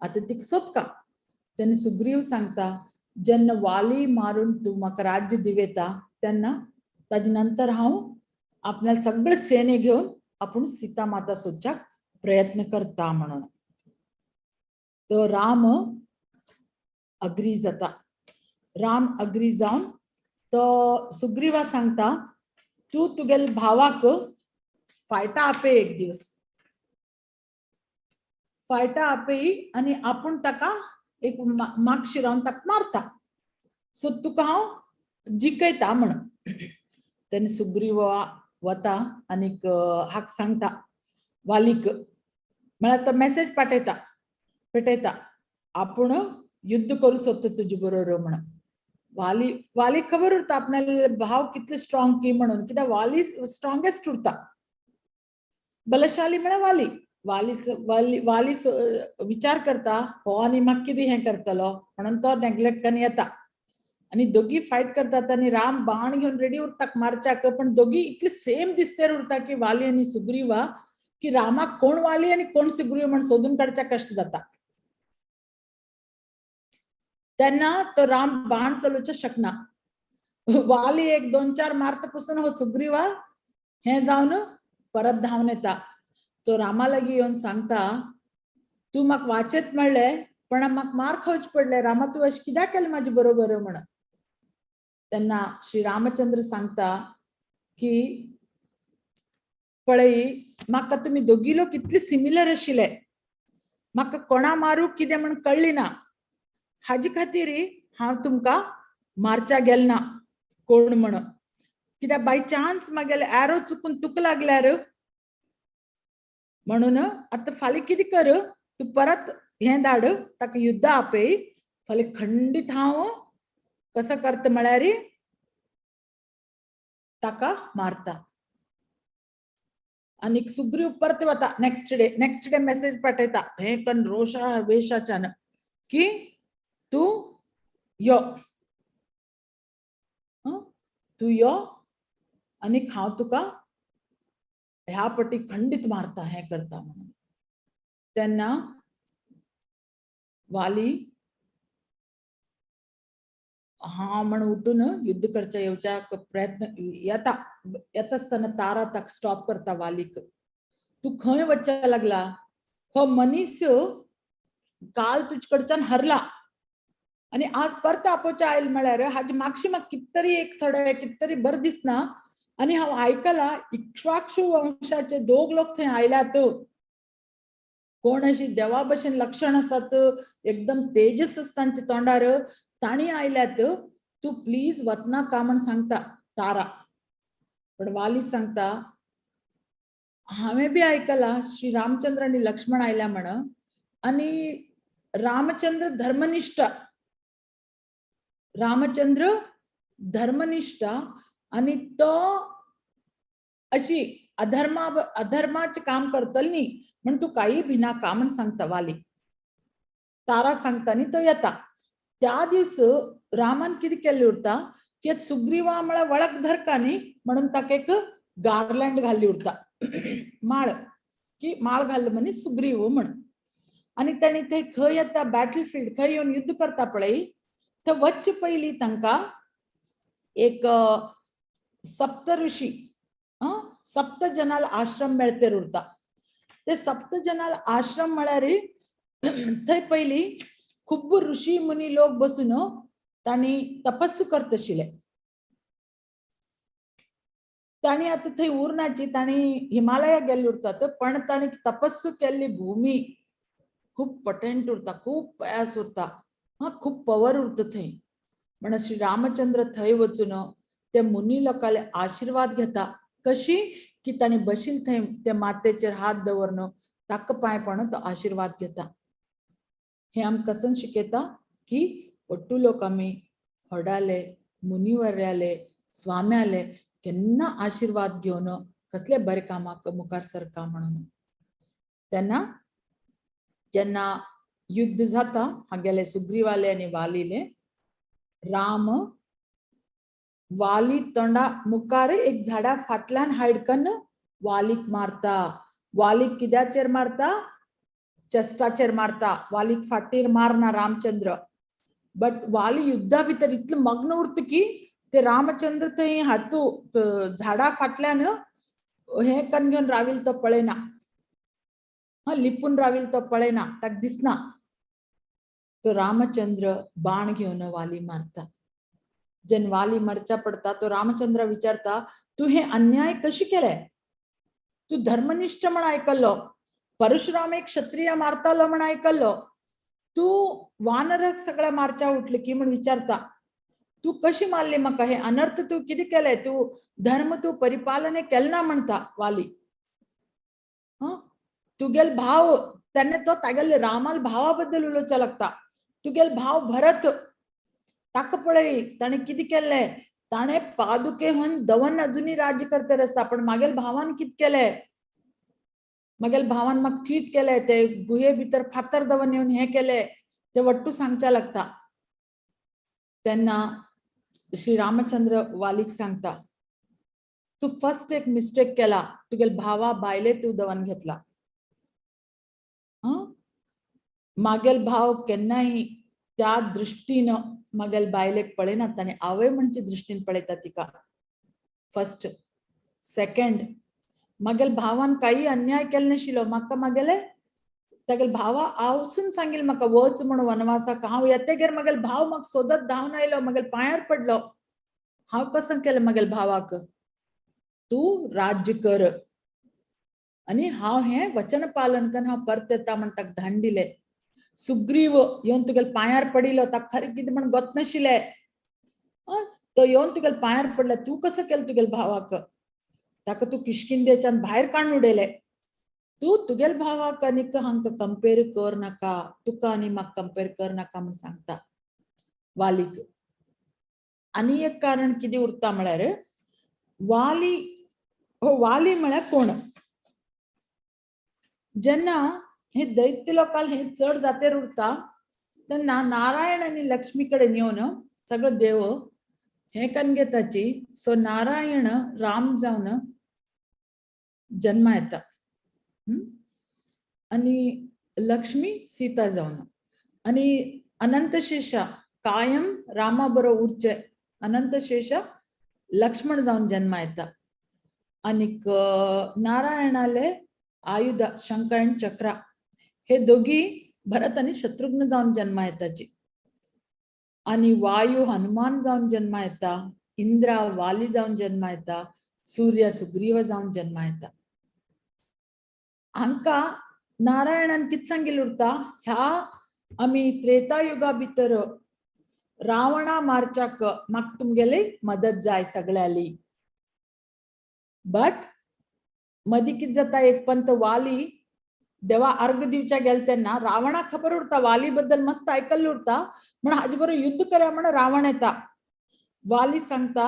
आतां तिका सोदका. तेन्ना सुग्रीव सांगता जेन्ना वाली मारून तूं म्हाका राज्य दिवेता तेन्ना ताजे नंतर हांव आपणाले सगळे सेने घेवन आपूण सीता माता सोदच्याक प्रयत्न करता म्हणून. तो राम अग्री जाता. राम अग्री जावन तो सुग्रीवा सांगता तूं तुगेले भावाक फायटा आपय एक दिवस फायटा आपय आनी आपूण ताका एक मागशी रावन ताका मारता सो तुका हांव जिखयता म्हण. तेन्ना सुग्रीव वता आनीक हाका सांगता वालीक म्हळ्यार तो मेसेज पाठयता पेटयता आपूण युद्ध करूं सोदता तुजे बरोबर म्हणून. वाली वाली खबर उरता आपणाले भाव कितले स्ट्रॉंग की म्हणून, कित्याक वाली स्ट्रॉंगेस्ट उरता, बलशाली म्हळ्यार वाली. वाली वाली वाली विचार करता हो आनी म्हाका कितें हें करतलो म्हणून तो नेग्लेक्ट करून येता आनी दोगी फायट करतात आनी राम बाण घेवन रेडी उरता मारच्याक, पण दोगी इतले सेम दिसतेर उरता की वाली आनी सुग्रीवा की रामाक कोण वाली आनी कोण सुग्रीव म्हण सोदून काडच्या कश्ट जाता. तेन्ना तो राम बाण चलोवचें शकना. वाली एक दोन चार मारता पसून हो सुग्रीवा हें जावन परत धांवन येता. तो रामा लागीं येवन सांगता तूं म्हाका वाचेत म्हणलें पण म्हाका मार खावचें पडलें, रामा तूं अशें कित्याक केलें म्हाजे बरोबर म्हणून. तेन्ना श्री रामचंद्र सांगता की पळय म्हाका तुमी दोगी लोक इतले सिमिलर आशिल्ले, म्हाका कोणा मारू कितें म्हण कळ्ळी ना, हाजे खातीर हांव तुमकां मारच्या गेल ना कोण म्हणून, कित्याक बाय चान्स म्हागेले एरो चुकून तुका लागल्यार म्हणून आतां फाल्यां कितें कर तूं परत हें धाड ताका युद्ध आपय, फाल्यां खंडीत हांव कसो करता म्हळ्यार ताका मारता. आनी सुग्रीव परत वता नेक्स्ट डे मेसेज पाठयता हें कन रोशा वेशाच्यान की तूं यो, तूं यो आनी हांव तुका ह्या पटी खंडीत मारता हें करता म्हणून. तेन्ना वाली हा म्हण उठून युद्ध करच्या येवच्या प्रयत्न येता येता आसतना तारा ताका स्टॉप करता वालीक, तूं खंय वचच्या लागला, हो मनीस काल तुजे कडच्यान हरला आनी आज परत आपोवच्या आयल म्हळ्यार हाजे मागशी म्हाका कित तरी एक थोडे कित तरी बरें दिसना आनी हांव आयकला इक्ष्वाक्षु वंशाचे दोग लोक थंय आयल्यात, कोण अशी देवा भशेन लक्षण आसात, एकदम तेजस आसा तांच्या तोंडार, तांणी आयल्यात, तूं प्लीज वचनाका म्हण सांगता तारा. पण वाली सांगता हांवें बी आयकला श्री रामचंद्र आनी लक्ष्मण आयल्या म्हण आनी रामचंद्र धर्मनिश्ठ, रामचंद्र धर्मनिश्ठ आनी तो अशी अधर्मा अधर्माचें काम करतलो न्ही म्हण तूं कांय भिनाका म्हण सांगता वाली. तारा सांगता न्ही तो येता. त्या दीस रामान कितें केल्लें उरता की सुग्रीवा म्हळ्यार वळख धरका न्ही म्हणून ताका एक गार्लँड घाल्ली उरता, माळ, की माळ घाल्लो म्हणी सुग्रीव म्हण. आनी ताणी थंय खंय येता बॅटल फिल्ड खंय येवन युद्ध करता पळय थंय वच्चे पयलीं तांकां एक सप्तऋषी सप्तजनाल आश्रम मेळतेर उरता. ते सप्तजनाल आश्रम म्हळ्यार थंय पयलीं खूब ऋषी मुनी लोक बसून तांणी तपस्सू करत आशिल्ले. तांणी आतां थंय उरनाची, तांणी हिमालया गेल्ले उरतात, पण तांणी तपस्सू केल्ली भूमी खूब पटेंट उरता, खूब प्रयास उरता, खूब पवर उरता थंय. म्हण श्री रामचंद्र थंय वचून ते मुनी लोकांले आशिर्वाद घेता. कशी की तांणी बशील थंय ते मातेचेर हात दवरन ताका पांय पडून तो आशिर्वाद घेता. हे आमकां कसन शिकयता की ಒಟ್ಟು लोक आमी व्हडाले मुनिवर्याले स्वाम्याले केन्ना आशिर्वाद घेवन कसले बरे कामाक मुखार सरका म्हणून. तेन्ना जेन्ना युद्ध जाता हागेले सुग्रीवाले आनी वालीले, राम वाली तोंडा मुखार एक झाडा फाटल्यान हायड कन्न वालीक मारता. वालीक कित्याचेर मारता? चेस्टाचेर मारता. वालीक फाटीर मारना रामचंद्र. बट वाली युद्धा भितर इतले मग्न उरता की ते रामचंद्र थंय हातू झाडा फाटल्यान हें कन्न घेवन राविल तो पळयना, हा लिपून राविल तो पळयना, ताका दिसना. तो रामचंद्र बाण घेवन वाली मारता. जेन्ना वाली मरच्या पडता तो रामचंद्र विचारता, तूं हे अन्याय कशी केले? तूं धर्मनिष्ठ म्हण आयकल्लो, परशुराम एक क्षत्रिय मारतालो म्हण आयकल्लो, तूं वानरक सगळ्या मारच्या उठले की म्हण विचारता, तूं कशी मारली म्हाका? हे अनर्थ तूं कितें केले? तूं धर्म तूं परिपालने केलें ना म्हणटा वाली. तुगेल भाव तेन्ना तो तागेले रामाल भावा बद्दल उलोवचा लागता. तुगेल भाव भरत ताका पळय ताणें कितें केल्लें, ताणें पादुके हून दवन अजुनी राज्य करतर आसा, पण मागेल भावान कितें केलें, मागेल भावान म्हाका चीट केलें, ते गुहे भितर फातर दवन येवन हें केलें, ते वट्टू सांगच्या लागता. तेन्ना श्री रामचंद्र वालीक सांगता तूं फर्स्ट एक मिस्टेक केला, तुगेल भावा बायले तूं दवन घेतला. मागेल भाव केन्नाय त्या दृष्टीन मागेल बायलेक पळयना, ताणें आवय म्हणचे दृष्टीन पळयता तिका. फर्स्ट. सेकंड, मागेल भावान काही अन्याय केले नाशिल्लो म्हाका, मागेले तागेल भावा आवसून सांगिल म्हाका वच म्हण वनवासाक, हांव येतेगेर मागेल भाव म्हाका सोदत धांवन आयलो, मागेल पांयार पडलो, हांव कसं केलें मागेल भावाक, तूं राज्य कर आनी हांव हें वचन पालन करून हांव परत येता म्हण ताका धाड दिलें. सुग्रीव येवन तुगेल पांयार पडिल्लो, ताका खरें कितें म्हण गोत नाशिल्लें, तो येवन तुगेल पांयार पडले, तूं कसं केलें तुगेल भावाक, ताका तूं किश्किंदेच्यान भायर काडून उडयलें. तूं तुगेल भावाक आनीक हांकां कंपेर कर नाका, तुका आनी म्हाका कंपेर कर नाका म्हण सांगता वालीक. आनी एक कारण कितें उरता म्हळ्यार वाली, हो वाली म्हळ्यार कोण, जेन्ना हे दैत्य लोकांक हे चड जातेर उरता तेन्ना नारायण आनी लक्ष्मी कडेन येवन सगळे देव हे कन घेताची. सो नारायण राम जावन जन्मा येता आनी लक्ष्मी सीता जावन, आनी अनंतशेषा कायम रामा बरोबर उरचे अनंतशेषा लक्ष्मण जावन जन्मा येता. आनीक नारायणाले आयुध शंख आनी चक्रा हे दोगी भरत आनी शत्रुघ्न जावन जन्मा येताची. आनी वायू हनुमान जावन जन्मा येता, इंद्रा वाली जावन जन्मा येता, सूर्य सुग्रीव जावन जन्मा येता. हांकां नारायणान कितें सांगिल्लें उरता, ह्या आमी त्रेता युगा भितर रावणा मारच्याक म्हाका तुमगेली मदत जाय सगळ्यांली. बट मदीं कितें जाता, एक पंत वाली देवा अर्घ दिवच्या गेले तेन्ना रावणाक खबर उरता, वाली बद्दल मस्त आयकल्लें उरता, म्हण हाजे बरोबर युद्ध करया म्हण रावण येता. वाली सांगता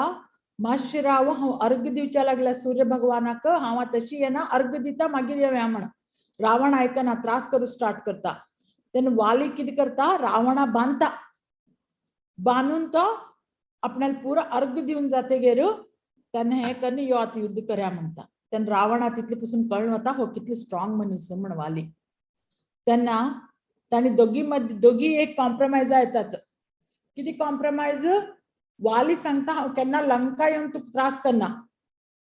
मातशें राव, हांव अर्घ दिवच्या लागल्या सूर्य भगवानाक, हांव तशी येना, अर्घ दिता मागीर येवया म्हण. रावण आयकना, त्रास करूं स्टार्ट करता. तेन्ना वाली कितें करता, रावणा बांदता, बांदून तो आपणाले पुरो अर्घ दिवन जातगीर तेन्ना हें करून यो आतां युद्ध करया म्हणटा. तेन्ना रावणा तितले पसून कळून वता हो कितलो स्ट्रॉंग मनीस म्हण वाली. तेन्ना ताणी दोगी मदीं दोगी एक कॉम्प्रोमायजा येतात. कितें कॉम्प्रोमायज, वाली सांगता हांव केन्ना लंका येवन तुका त्रास करना,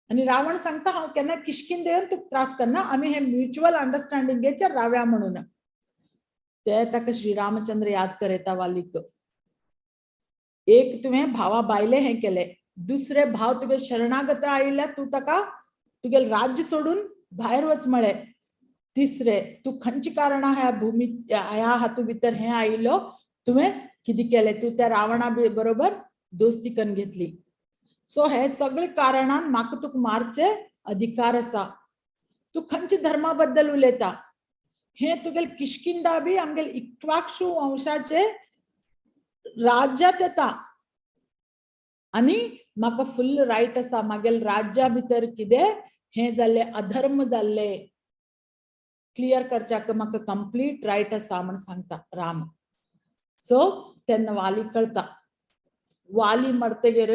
आनी रावण सांगता हांव केन्ना किश्किंद येवन तुका त्रास करना, आमी हे म्युच्युअल अंडरस्टँडिंगेचेर राव्या म्हणून. ते ताका श्री रामचंद्र याद करयता वालीक, एक तुवें भावा बायले हें केलें, दुसरे भाव तुगे शरणागत आयिल्ल्या तूं ताका तुगे राज्य सोडून भायर वच म्हळें, तिसरे तूं खंयचे कारणां ह्या भुमी ह्या हातूंत भितर हें आयिल्लो, तुवें कितें केलें, तूं त्या रावणा बरोबर दोस्ती करून घेतली. सो हे सगळे कारणान म्हाका तुका मारचे अधिकार आसा. तूं खंयच्या धर्मा बद्दल उलयता, हे तुगेले किश्किंदा बी आमगेले इक्ष्वाकू वंशाचे राज्यात येता आनी म्हाका फुल्ल रायट आसा, मागेल राज्या भितर कितें हें जाल्लें अधर्म जाल्लें क्लियर करच्याक म्हाका कंप्लीट रायट आसा म्हण सांगता राम. सो तेन्ना वाली कळता. वाली मरतगीर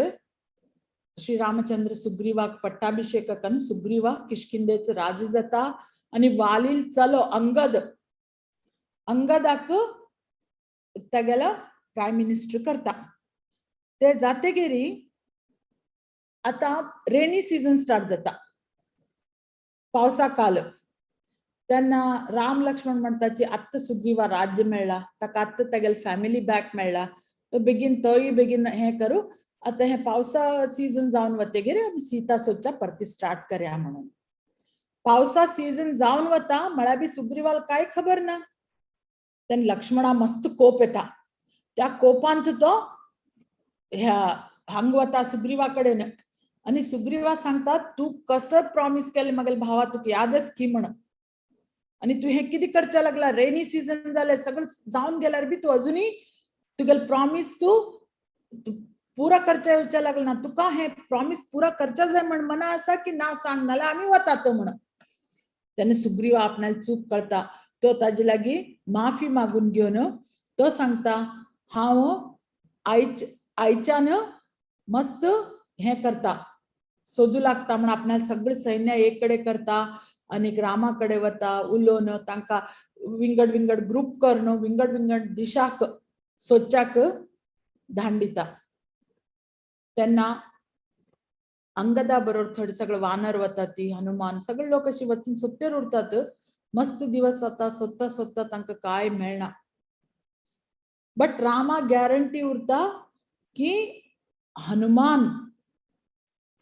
श्री रामचंद्र सुग्रीवाक पट्टाभिषेक करून सुग्रीवा किश्किंदेचो राजा जाता आनी वालील चलो अंगद, अंगदाक तागेलो प्रायम मिनिस्टर करता. ते जातगीर आतां रेनी सिजन स्टार्ट जाता, पावसा काल. तेन्ना राम लक्ष्मण म्हणटाची आत्तां सुग्रीवा राज्य मेळ्ळा, ताका आत्तां तागेले फॅमिली बॅक मेळ्ळा, तो बेगीन तोय बेगीन हें करूं, आतां हें पावसा सिजन जावन वतगीर आमी सीता सोदच्या परती स्टार्ट करया म्हणून. पावसा सिजन जावन वता म्हळ्यार बी सुग्रीवाल कांय खबर ना. तेन्ना लक्ष्मणा मस्त कोप येता, त्या कोपांत तो ह्या हांग वता सुग्रीवा कडेन आनी सुग्रीवा सांगता तूं कसं प्रॉमिस केलें मागेले भावा तुका याद आसा की म्हण. आनी तूं हें कितें करच्या लागला, रेनी सिजन जालें, सगळें जावन गेल्यार बी तूं अजुनूय तुगेलो प्रॉमीस तूं पुरा करच्या येवच्या लागला ना, तुका हें प्रॉमीस पुरा करच्या जाय म्हण मना आसा की ना सांग, नाल्यार आमी वतात म्हण. तेन्ना सुग्रीव आपणाली चूक कळटा, तो ताजे लागीं माफी मागून घेवन तो सांगता हांव आयच्यान मस्त हें करता, सोदू लागता म्हण आपणाले सगळे सैन्य एक कडेन करता आनीक रामा कडेन वता उलोवन तांकां विंगड विंगड ग्रुप करून विंगड विंगड दिशाक सोदच्याक धांडिता. तेन्ना अंगदा बरोबर थोडे सगळे वानर वतात, ती हनुमान सगळे लोक अशी वचून सोदतेर उरतात. मस्त दिवस जाता, सोदता सोदता तांकां काय मेळना. बट रामा गॅरंटी उरता की हनुमान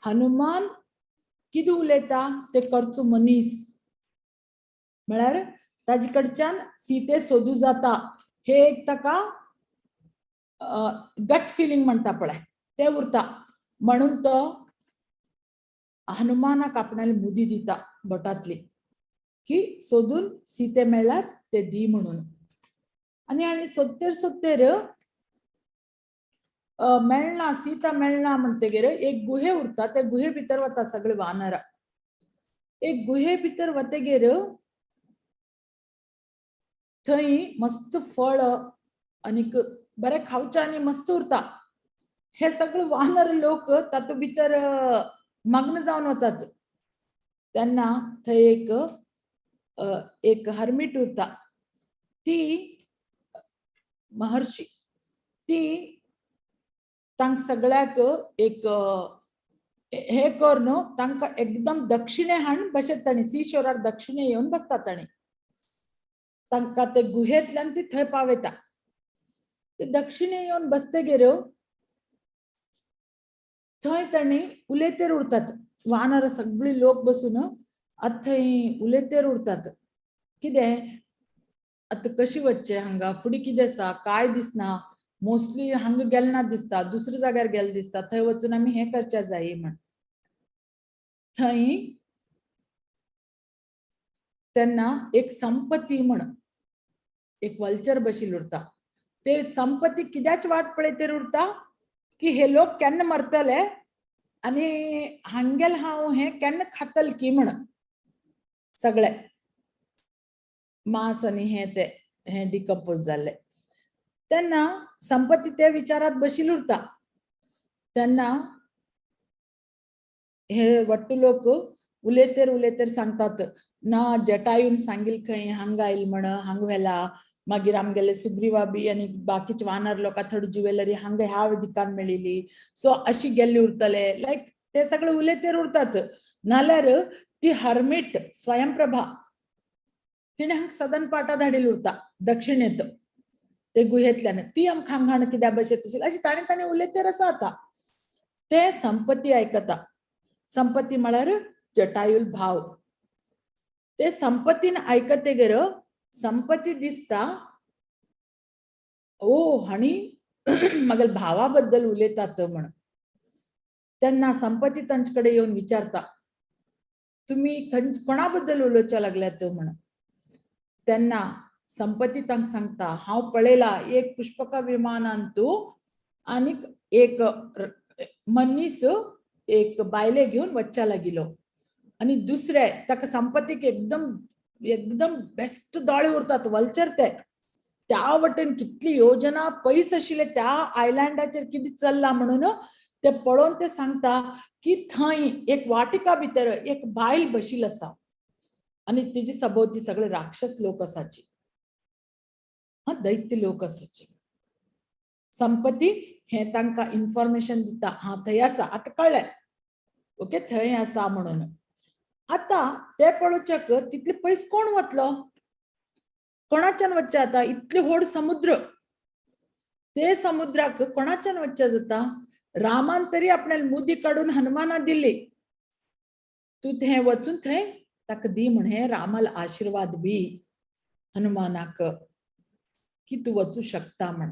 हनुमान कितें उलयता ते करचो मनीस, म्हळ्यार ताजे कडच्यान सीते सोदू जाता हे एक ताका गट फिलिंग म्हणटा पळय ते उरता. म्हणून तो हनुमानाक आपणाली मुदी दिता बोटांतली की सोदून सीते मेळ्ळ्यार ते दी म्हणून. आनी आनी सोदतेर सोदतेर मेळना, सीता मेळना म्हणटगीर एक गुहे उरता, त्या गुहे भितर वता सगळे वानरां. एक गुहे भितर वतगीर थंय मस्त फळ आनीक बरें खावचें आनी मस्त उरता. हे सगळे वानर लोक तातूंत भितर मग्न जावन वतात. तेन्ना थंय एक एक हर्मीट उरता, ती महर्षी, ती तांकां सगळ्याक एक हे करून तांकां एकदम दक्षिणे हाडून बसत तांणी सीशोरार दक्षिणे येवन बसता तांणी, तांकां ते गुहेंतल्यान ती थंय पावयता. ते दक्षिणे येवन बसतगीर थंय तांणी उलयतेर उरतात, वानर सगळी लोक बसून आतां थंय उलयतेर उरतात. कितें आतां कशी वचचें हांगा, फुडें कितें आसा काय दिसना, मोस्टली हांगा गेले ना दिसता, दुसऱ्या जाग्यार गेले दिसता, थंय वचून आमी हें करच्या जाय म्हण. थंय तेन्ना एक संपत्ती म्हण एक वल्चर बशील उरता. ते संपत्ती कित्याच वाट पळयतेर उरता की हे लोक केन्ना मरतले आनी हांगेल हांव हें केन्ना खातल की म्हण, सगळे मांस आनी हें ते हें डिकम्पोज जाल्ले. तेन्ना संपत्ती त्या विचारात बशील उरता. तेन्ना हे वट्टू लोक उलयतेर उलयतेर सांगतात ना जटायून सांगील खंय हांगा आयल म्हण, हांगा व्हेला, मागीर आमगेले सुग्रीवा बी आनी बाकीचे वानर लोकां थोडी ज्युवेलरी हांगा ह्या दिकान मेळिल्ली, सो अशी गेल्ली उरतले, लायक ते सगळे उलयतेर उरतात. नाल्यार ती हर्मीट स्वयंप्रभा तिणें हांगा सदन पाटा धाडिल्ली उरता दक्षिणेंत ते गुहेंतल्यान, ती आमकां हांगा हाडून कित्या भशेन तशी अशी ताणें ताणें उलयतेर आसा. आतां ते संपत्ती आयकता, संपत्ती म्हळ्यार जटायूल भाव. ते संपत्तीन आयकतगीर संपत्ती दिसता ओ हांणी म्हागेल्या भावा बद्दल उलयतात म्हण. तेन्ना संपत्ती तांचे कडेन येवन विचारता तुमी कोणा बद्दल उलोवच्या लागल्यात म्हण. तेन्ना संपत्ती तांकां सांगता हांव पळयला एक पुष्पका विमानान तूं आनीक एक मनीस एक बायले घेवन वच्च्या लागिलो आनी दुसरे ताका संपत्तीक एकदम एकदम बेस्ट दोळे उरतात वल्चर ते, त्या वटेन कितली योजना पयस आशिल्ले त्या आयलँडाचेर कितें चल्लां म्हणून ते पळोवन ते सांगता की थंय एक वाटिका भितर एक बायल बशील आसा आनी तिजी सभोवती सगळे राक्षस लोक आसाची, हा दैत्य लोक आसाची. संपत्ती हे तांकां इन्फॉर्मेशन दिता हा थंय आसा, आतां कळ्ळें ओके थंय आसा म्हणून. आतां ते पळोवच्याक तितले पयस कोण वतलो, कोणाच्यान वच्चें आतां इतले व्हड समुद्र, ते समुद्राक कोणाच्यान वच्चें जाता. रामान तरी आपणाली मुदी काडून हनुमाना दिली, तूं थंय वचून थंय ताका दी म्हण, हे रामाल आशिर्वाद बी हनुमानाक की तूं वचूं शकता म्हण.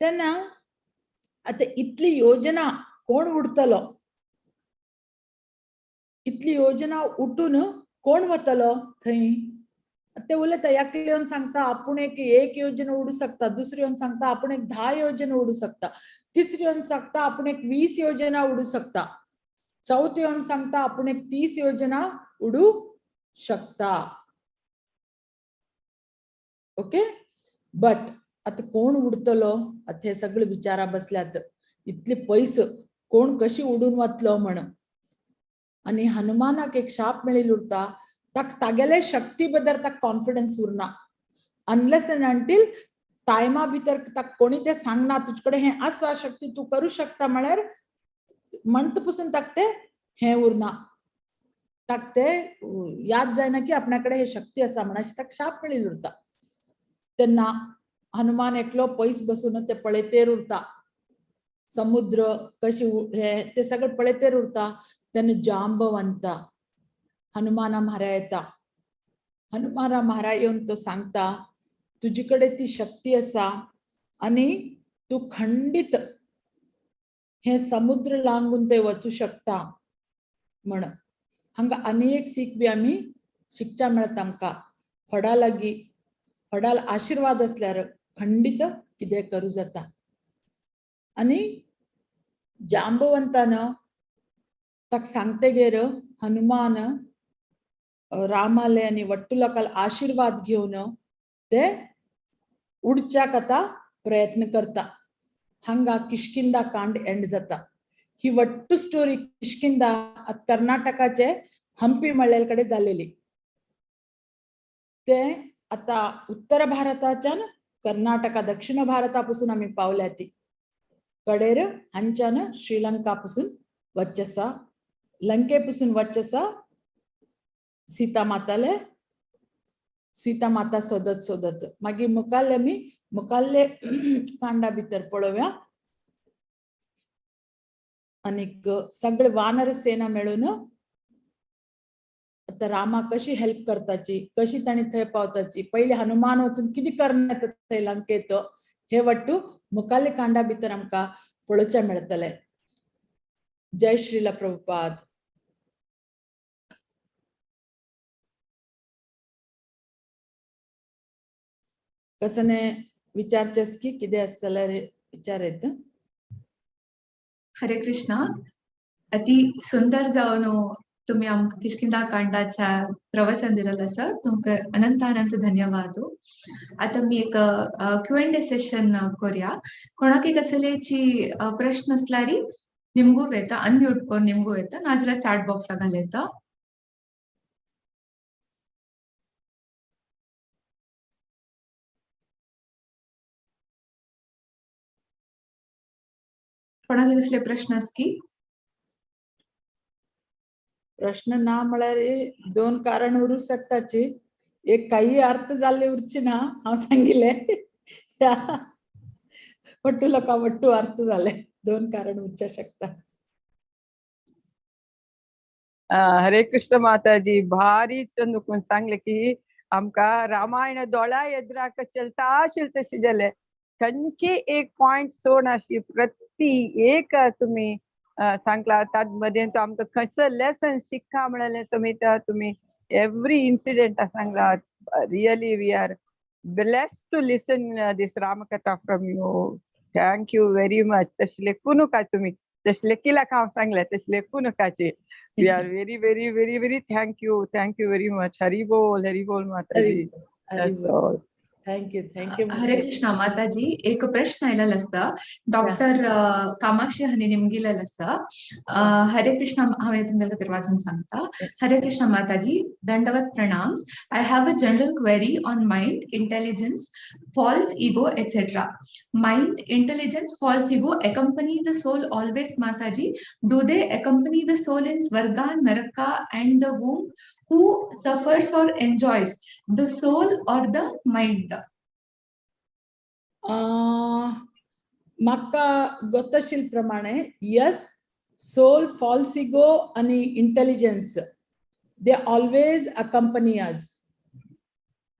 तेन्ना आतां इतली योजना कोण उडतलो, इतली योजना उठून कोण वतलो थंय? ते उलयता, एकले येवन सांगता आपूण एक एक योजन उडू शकता, दुसरी येवन सांगता आपूण एक 10 योजन उडू शकता, तिसरी येवन सांगता आपूण एक 20 योजना उडू शकता, चवथी येवन सांगता आपूण एक 30 योजना उडू शकता. ओके, बट आता कोण उडतलो? आता हे सगळे विचारा बसल्यात, इतले पयस कोण कशी उडून वतलो म्हण. आनी हनुमानाक एक शाप मेळिल्लो उरता, ताक तागेले शक्ती बद्दल ताक कॉन्फिडन्स उरना, अनलेस एंड अंटील टायमा भितर ताक कोणी ते सांगना तुजे कडेन हें आसा शक्ती तूं करूं शकता म्हळ्यार म्हणत पसून ताक ते हें उरना, ताक ते याद जायना की आपणा कडेन हे शक्ती आसा म्हण, अशें ताका शाप मेळिल्लो उरता. तेन्ना हनुमान एकलो पयस बसून ते पळयतेर उरता, समुद्र कशी हे ते सगळें पळयतेर उरता. तेन्ना जांबवंता हनुमाना म्हाऱ्या येता, हनुमाना म्हाऱ्या येवन तो सांगता तुजे कडेन ती शक्ती आसा आनी तूं खंडीत हे समुद्र लांगून ते वचूं शकता म्हण. हांगा आनी एक सीख बी आमी शिकच्या मेळटा आमकां, व्हडा लागीं व्हडाल आशिर्वाद आसल्यार खंडीत कितें करूं जाता. आनी जांबवंतान ताका सांगतगीर हनुमान रामाले आनी वट्टू लोकांले आशिर्वाद घेवन ते उडच्याक आतां प्रयत्न करता. हांगा किष्किंदा कांड एंड जाता. ही वट्टू स्टोरी किष्किंदा कर्नाटकाचे हम्पी म्हळ्ळे कडेन जालेली. ते आता उत्तर भारताच्यान कर्नाटका दक्षिण भारता पासून आमी पावल्या ती कडेर हांच्यान श्रीलंका पासून वचसा, लंके पासून वचसा सीता माताले, सीता माता सोदत सोदत मागीर मुखाल्ले आमी मुखाल्ले कांडा भितर पळोवया. आनीक सगळे वानर सेना मेळून आतां रामा कशी हेल्प करताची, कशी ताणी थंय पावताची, पयलीं हनुमान वचून कितें करना थंय लंकेत, हे वट्टू मुखाल्ले कांडा भितर आमकां पळोवचें मेळटलें. जय श्रीला प्रभुपाद. कसने विचारचें की कितें आसा जाल्यार विचार येत. हरे कृष्णा. अति सुंदर जावन तुम्ही आमकां किष्किंदा कांडाच्या प्रवचन दिलेलं आसा, तुमकां अनंत अनंत धन्यवाद. आता मी एक क्यू एंड ए सेशन करूया. कोणाक कसलेची प्रश्न असल्यारी निमगू वेता, अनम्यूट करून निमगू वेता, नाजाल्यार चॅट बॉक्सा घालयता. कोणाक कसले प्रश्न आस की? प्रश्न ना म्हळ्यार दोन कारण उरूं शकताची. एक काही अर्थ जाल्ले उरची ना, हांव सांगिल्लें वट्टू लोकां वट्टू अर्थ जाले, दोन कारण उरच्या शकता. हरे कृष्ण माताजी, भारी चंदून सांगले की आमकां रामायण दोळा एदराक चलता आशिल्लें तशें जालें. खंयची एक पॉयंट सोड अशी प्रति एक तुमी सांगला तात मध्ये तो आमकां खंयचो लेसन शिक्का म्हणलें समेत तुमी एवरी इन्सिडेंट सांगला. Really we are blessed to listen this Ramakatha from you. Thank you very much. तशें लेखू नका तुमी, तशें लेखिलाक हांव सांगलें तशें लेखू नकाचे. We are very very very very thank you, thank you very much. Hari बोल, हरी बोल माताजी. That's all. Thank you, thank you. Hare Krishna Mataji, एक प्रश्न आयलेलो आसा डॉक्टर कामाक्षी हांणी निमगिलेलो आसा. हरे कृष्ण, हांवें तुमकां खातीर वाचून सांगता. हरे कृष्ण माताजी, दंडवत प्रणाम. I have a general query on mind, intelligence, false ego etcetera. Mind, intelligence, false ego accompany the soul always Mataji? Do they accompany the soul in swarga, naraka and the womb? Who suffers or enjoys, the soul or the mind? म्हाका गोतशील प्रमाणे yes, soul, false ego आनी intelligence they always accompany us.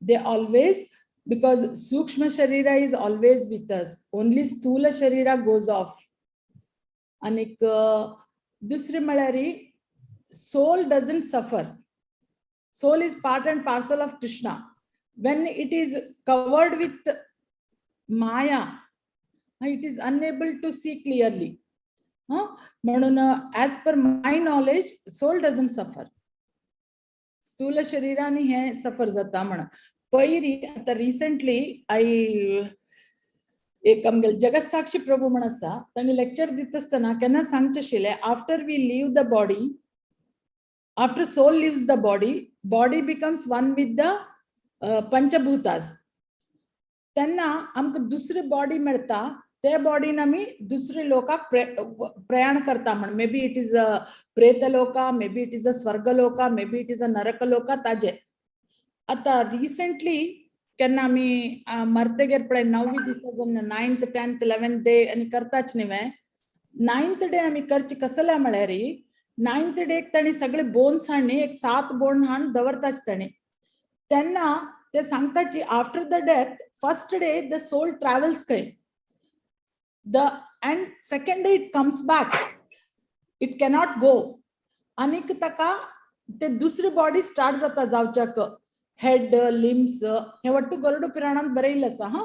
They always, because सूक्ष्म शरीरा is always with us, only स्थूल शरीरा goes off. आनीक दुसरें म्हळ्यार soul doesn't suffer. Soul is part and parcel of Krishna. When it is covered with Maya, it is unable to see clearly. म्हणून as per my knowledge, soul doesn't suffer. स्थूल शरीराने हे सफर जाता म्हण. पयरी आता रिसेंटली I एक आमगेले जगत साक्षी प्रभू म्हण आसा, तांणी लेक्चर दिता आसतना केन्ना सांगचें आशिल्लें, after we leave the body, after soul leaves the body, body becomes one with the पंचभूतास. तेन्ना आमकां दुसरी बॉडी मेळटा, ते बॉडीन आमी दुसरे लोकाक प्रयाण करता म्हण. May be it is a प्रेतलोका, may be it is a स्वर्गलोका, may be it is a नरकलोका. ताजे आता रिसेंटली केन्ना आमी मरतगेर पळय णव्वी दिसा जेन्ना नायन्थ टेन्थ इलेवन्थ डे आनी करताच न्ही, नायन्थ डे आमी करचे कसले म्हळ्यार, नायन्थ डेक तांणी सगळे बोन्स हाडनी, एक 7 बोन हाडून दवरताच तांणी. तेन्ना ते सांगताची, after the death, first day the soul travels खंय the and second day it comes back, it cannot go. आनीक ताका ते दुसरी बॉडी स्टार्ट जाता जावच्याक, हेड, लिम्स, हे वट्टू गरुड पुराणांत बरयल्लें आसा. हा,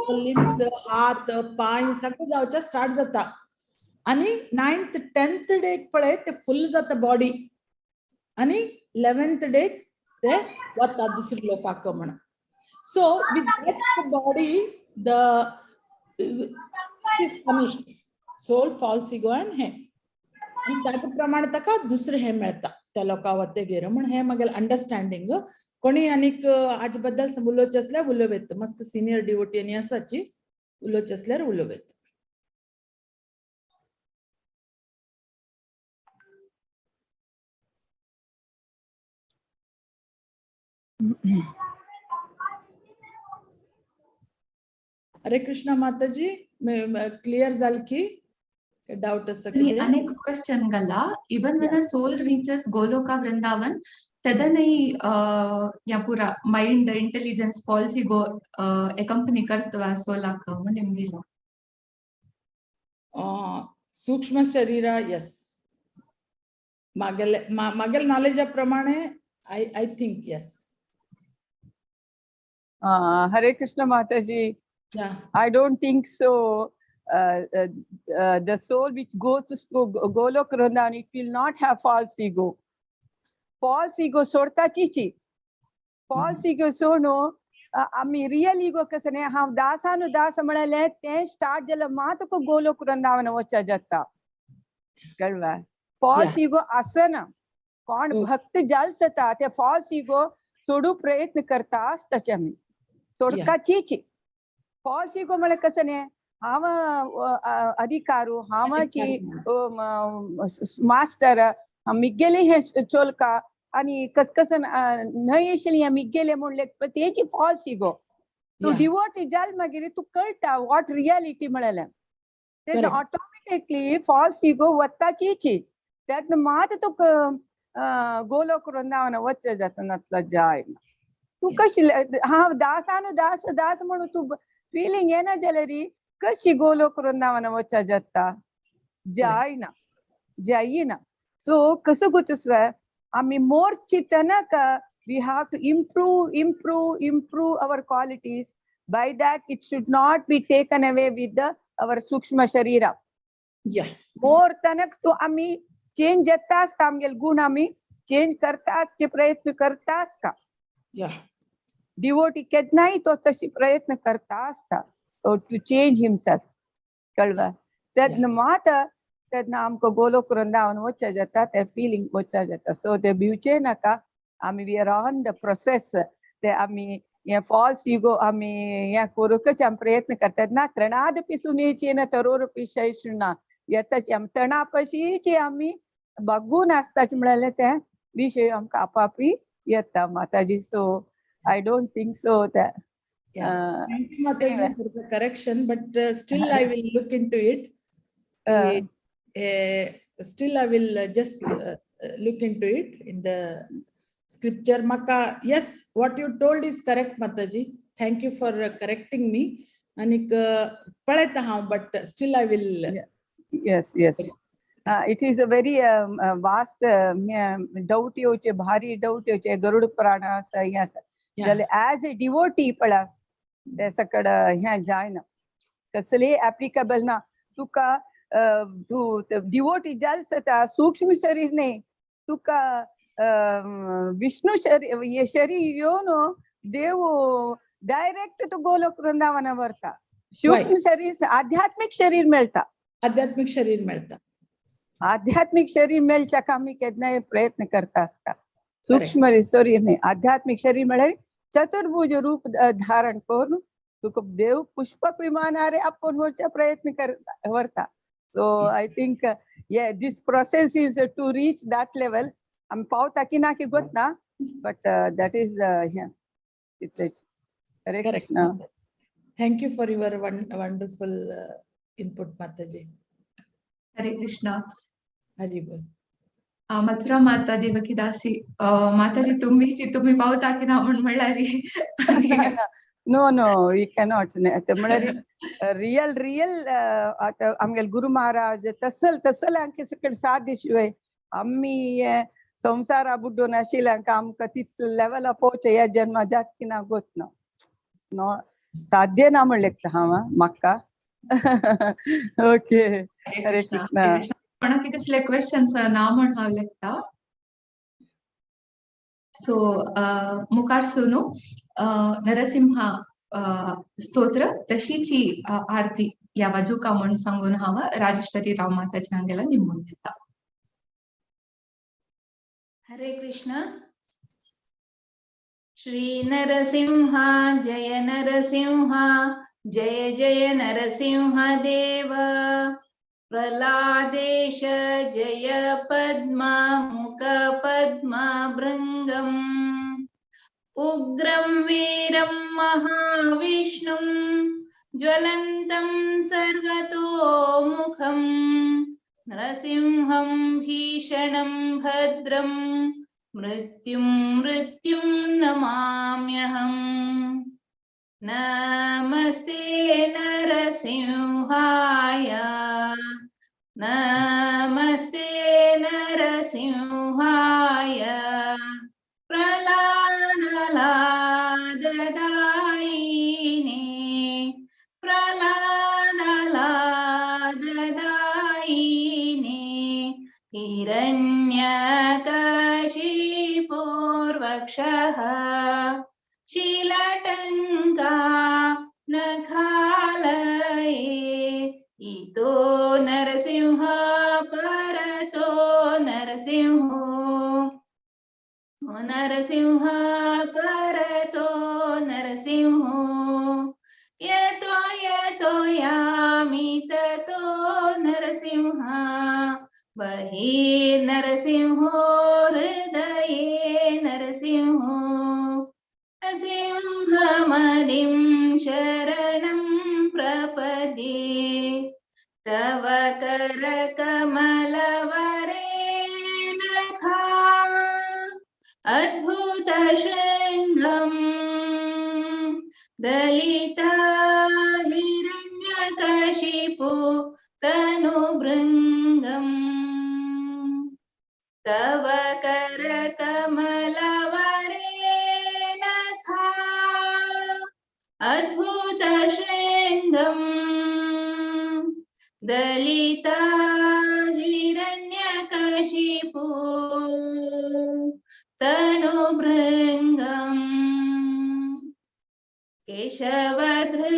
लिम्स, हात, पांय सगळें जावच्या स्टार्ट जाता. आनी नायन्थ टेन्थ डेक पळय ते फुल जाता बॉडी, आनी इलेवन्थ डेक ते वता दुसरे लोकांक म्हण. So with that body the is punished soul, false ego and हे, आनी ताचे प्रमाणे ताका दुसरें हें मेळटा त्या लोकां वतेगेर म्हण. हें म्हागेलें अंडरस्टँडींग. कोणी आनीक हाजे बद्दल उलोवचें आसल्यार उलोवं, मस्त सिनियर डिवोटी आनी आसाची, उलोवचें आसल्यार उलोवं. हरे कृष्णा माताजी, क्लियर जाल की डाउट आसा कितें? अनेक क्वेश्चन गला. Even when a soul reaches Goloka Vrindavan, तदनई या पूरा mind, intelligence, false ego accompany करतवा सोलाक म्हण निमगिला. सूक्ष्म शरीर, येस, मागेले मागेले नॉलेजा प्रमाणे I think yes. Hare Krishna Mataji. Yeah. I don't think so. The soul which goes to Golok Vrindavan, it will not have false ego. False ego सोडताचीची. False ego सोडून आमी real ego कसं न्ही, हांव दासानु दास म्हळ्यार तें स्टार्ट जाल्यार मात तुका गोलोक वृंदावन वचच्या जाता. कळ्ळें? फॉल्स इगो आसना. कोण भक्त जाल जाता ते फॉल्स इगो सोडू प्रयत्न करता आसताचे, आमी सोडकाचीची. फॉल्स इगो म्हळ्यार कसं न्ही, हांव अधिकारू, हांवाची मास्टर, मिगेले हे चोलका आनी कसकसन न्हय आशिल्लें हें मिगेले म्हणलें, तेजी फॉल्स इगो. तूं डिवोटी जाल मागीर तूं कळटा what reality म्हळ्यार, तेन्ना ऑटोमॅटिकली फॉल्स इगो वताचीची. तेन्ना मात तुका गोलोक वृंदावन वचचें जाता नातलो जाय. तूं कशी हांव दासानु दास दास म्हणून तूं फिलींग येना जाल्यार कशी गोलोक वृंदावन वचचें जाता? जायना, जायना. सो कसो गोतस्वे आमी मोर चिंतनाक we have to improve, improve, improve our qualities. By that it should not be taken away with the our sukshma sharira. मोर तनक तो आमी चेंज जाता आसता, आमगेले गुण आमी चेंज करता आसचे प्रयत्न करता आसता. डिवोटी केन्नाय तो तशी प्रयत्न करता आसता टू चेंज हिमसेल्फ. कळ्ळें? तेन्ना मात तेन्ना आमकां गोलोक वृंदावन वचचें जाता, तें फिलींग वचचें जाता. सो तें भिवचें नाका. आमी we are on the process. ते आमी हें फॉल्स इगो आमी हें करूंकच आमी प्रयत्न करतात ना. तृणादपि सुनीचेन तरोरपि शैषुणा येताची आमी तणापशीची आमी बघून आसताची म्हळ्यार तें विशय आमकां आपापी येता माताजी. So I don't think so that. Thank you Mataji for the correction, but still I will look into it. Still I will just look into it in the scripture. Maka, yes, what you told is correct, Mataji. Thank you for correcting me. Anik paleta hav, but still I will. Yes, yes. It is a very vast doubt येवचे, भारी doubt येवचे. गरुड पुराण आसा, हें आसा जाल्यार as a devotee पळय ते सकड हें जायना, कसलेय एप्लिकेबल ना तुका. तूं डिवोटी जाल जाता, सूक्ष्म शरीर न्ही तुका, विष्णू शरीर, हे शरीर येवन देव डायरेक्ट तूं गोलोक वृंदावना व्हरता. सूक्ष्म शरीर, आध्यात्मिक शरीर मेळटा. आध्यात्मिक शरीर मेळटा. आध्यात्मिक शरीर मेळच्याक आमी केन्नाय प्रयत्न करता आसता. सूक्ष्म शरीर न्ही, आध्यात्मिक शरीर म्हळ्यार चतुर्भुज रूप धारण करून तुका देव पुष्पक विमानारे आपोवन व्हरच्या प्रयत्न करता, व्हरता. So I think this process is to reach that level. आमी पावता की ना की गोत ना, बट that is हें तितलेच. हरे Krishna. Thank you for your wonderful input, Mataji. Hare Krishna. Hari बोल. मथुरा माता देवकी दासी. माताजी, तुम्हीची तुम्ही पावता की ना म्हण म्हणल्यार. No no, we cannot. म्हळ्यार रियल रियल आतां आमगेले गुरु महाराज तसल तसल आमकां सकयल साथ शिवाय आमी हे संवसारा बुड्डून आशिल्ल्यांक आमकां तितले लेवला पोवचें ह्या जन्मा जात की ना गोत ना, नो, साध्य ना म्हणलें हांव म्हाका. ओके, हरे कृष्ण. कोणाक कसले क्वेश्चन्स ना म्हण हांव लेखता. सो मुखार सुनू नरसिंह स्तोत्र तशीची आरती या बाजूका म्हण सांगून हांव राजेश्वरी राव माताजी हांगेला निमून घेता. हरे कृष्ण. श्री नरसिंह जय नरसिंह जय जय नरसिंह देव. प्रह्लादेश जय पद्म मुख पद्म भृंगम. उग्रं वीरं महाविष्णुं ज्वलन्तं सर्वतोमुखं. नरसिंहं भीषणं भद्रं मृत्युं मृत्युं नमाम्यहम्. नमस्ते नरसिंहाय, नमस्ते नरसिंहाय. प्रह्लादलाददायिने, प्रह्लादलाददायिने. हिरण्यकशिपोर्वक्षः शिलाटङ्का नखालये. इतो नरसिंह परतो नरसिंहो, नरसिंह परतो नरसिंहो. यतो यतो यामि ततो नरसिंह. बहिर्नरसिंहो हृदये नरसिंहो. नरसिंहमदिं शरणं प्रपद्ये. तव करकमलवरे नखा अद्भुतशृङ्गं. दलिता हिरण्यकशिपु तनुभृङ्गम्. तव करकमलवरे नखा अद्भुतशृङ्गम्. दलिता हिरण्यकशिपु तनुभृङ्गम्. केशवधृता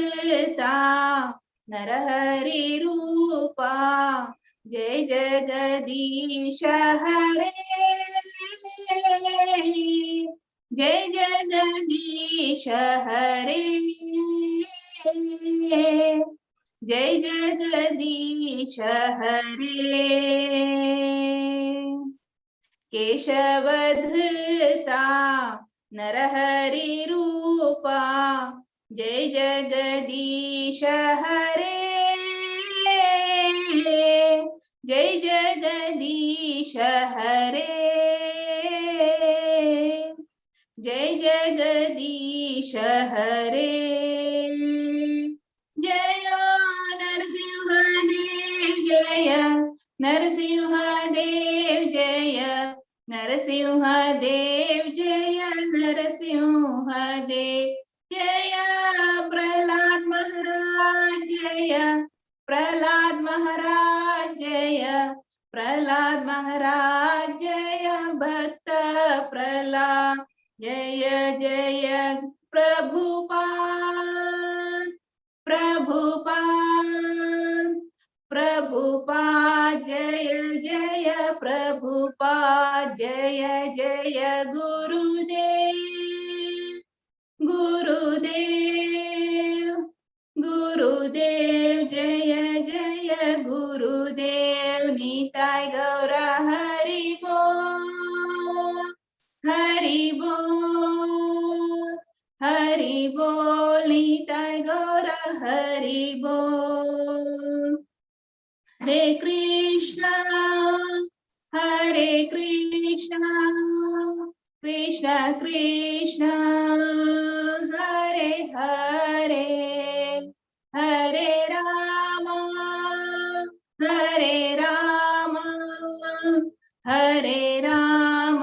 नरहरिरूपा जय जगदीश हरे, जय जगदीश हरे, जय जगदीश हरे. केशवधृता नरहरिरूपा जय जगदीश हरे, जय जगदीश हरे, जय जगदीश हरे. जय नरसिंहदेव जय नरसिंह देव जय नरसिंह देव जय नरसिंह देव जय प्रहलाद महाराज जय प्रहलाद महाराज जय प्रहलाद महाराज जय भक्त प्रहलाद जय जय प्रभुपाद प्रभुपाद प्रभुपाद जय जय प्रभुपाद जय जय गुरुदेव गुरुदेव गुरुदेव जय जय गुरुदेव निताय गौरा हरि बोल हरि बोल हरि बोल निताय गौरा हरि बोल। हरे कृष्णा हरे कृष्णा कृष्ण कृष्ण हरे हरे हरे राम हरे राम हरे राम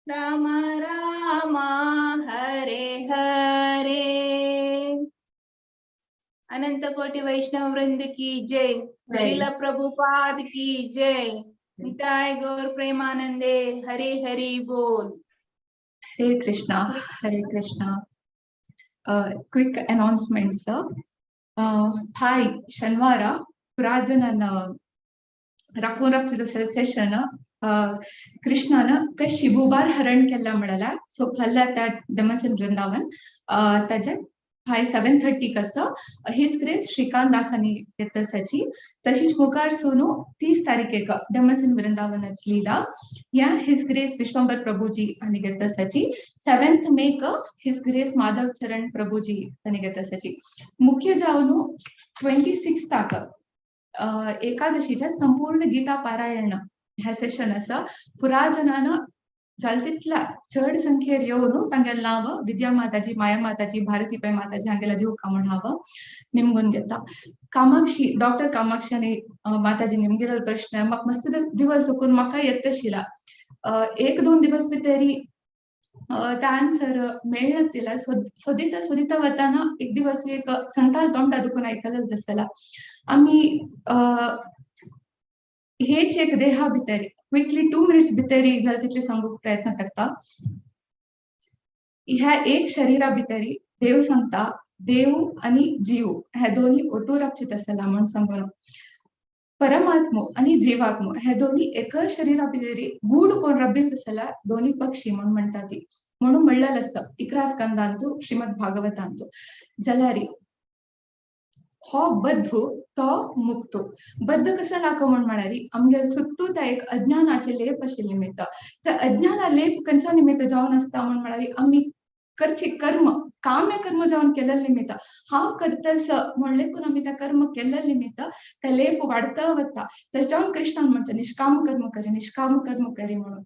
राम राम हरे हरे। अनंत कोटि वैष्णव वृंद की जय, श्रील प्रभुपाद की जय, निताय गौर प्रेमानंदे हरे हरि बोल। Hare Krishna Hare Krishna. Quick announcements. Thai ಶನಿವಾರ ಪುರಾಜನನ ರಕೂರಪ್ಚಿದ ಸೆಷನ್ कृष्णान शिबुबार हरण केल्ला म्हळ्यार सो फल्ला त्या डेमन्स इन वृंदावन ताज्या फाय 7:30 कसं his grace Shrikant दासांनी येतसाची। तशीच मुखार सोनू 30 तारखेक डेमन्स इन वृंदावनाची लीला या his grace Vishwambhar Prabhuji आनी घेतसाची। 7 मेक his grace Madhav Charan Prabhuji आनी घेतसाची। मुख्य जावन 26 एकादशीच्या संपूर्ण गीता पारायण ह्या सेशन आसा। पुरा जनान जाल तितला चड संख्येर येवन तांगेले नांव विद्या माताजी माया माताजी भारती पै माताजी हांगेला दिवका म्हूण हांव निमगून घेता। कामाक्षी डॉक्टर कामाक्षी आनी माताजी निमगेलो प्रश्न म्हाका मस्त दिवस चुकून म्हाका येतशिला 1-2 दिवस भितरी त्या आन्सर मेळना सोदिता सोदिता वताना एक दिवस एक संताल तोंडा दुखून आयकलें तसला आमी हेच एक देहा भितरी क्विकली 2 मिनिट्स भितरी जाल्यार तितले सांगूंक प्रयत्न करता। ह्या एक शरीरा भितरी देव सांगता देव आनी जीव हे दोनी ओटू राबचीत आसला म्हूण सांगून परमात्मो आनी जीवात्मो हे दोनी एका शरीरा भितरी गूढ कोण रबीत आसला दोनी पक्षी म्हूण म्हणटा ती म्हणून म्हणलेलें आसा 11 स्कंदांतू श्रीमद भागवतांतू। जाल्यार हो बद्ध तो मुक्तो बद्ध कसो लागो म्हूण म्हळ्यार आमगे सुत्तू त्या एक अज्ञानाचे लेप आशिल्ले निमित्त त्या अज्ञाना लेप खंयच्या निमित्त जावन आसता म्हूण म्हळ्यार आमी करचे कर्म काम्य कर्म जावन केल्ले निमित्त हांव करतस म्हणलें करून आमी त्या कर्म केल्ले निमित्त त्या लेप वाडता वता। तशें जावन कृष्णान म्हणचें निष्काम कर्म करी निष्काम कर्म करी म्हणून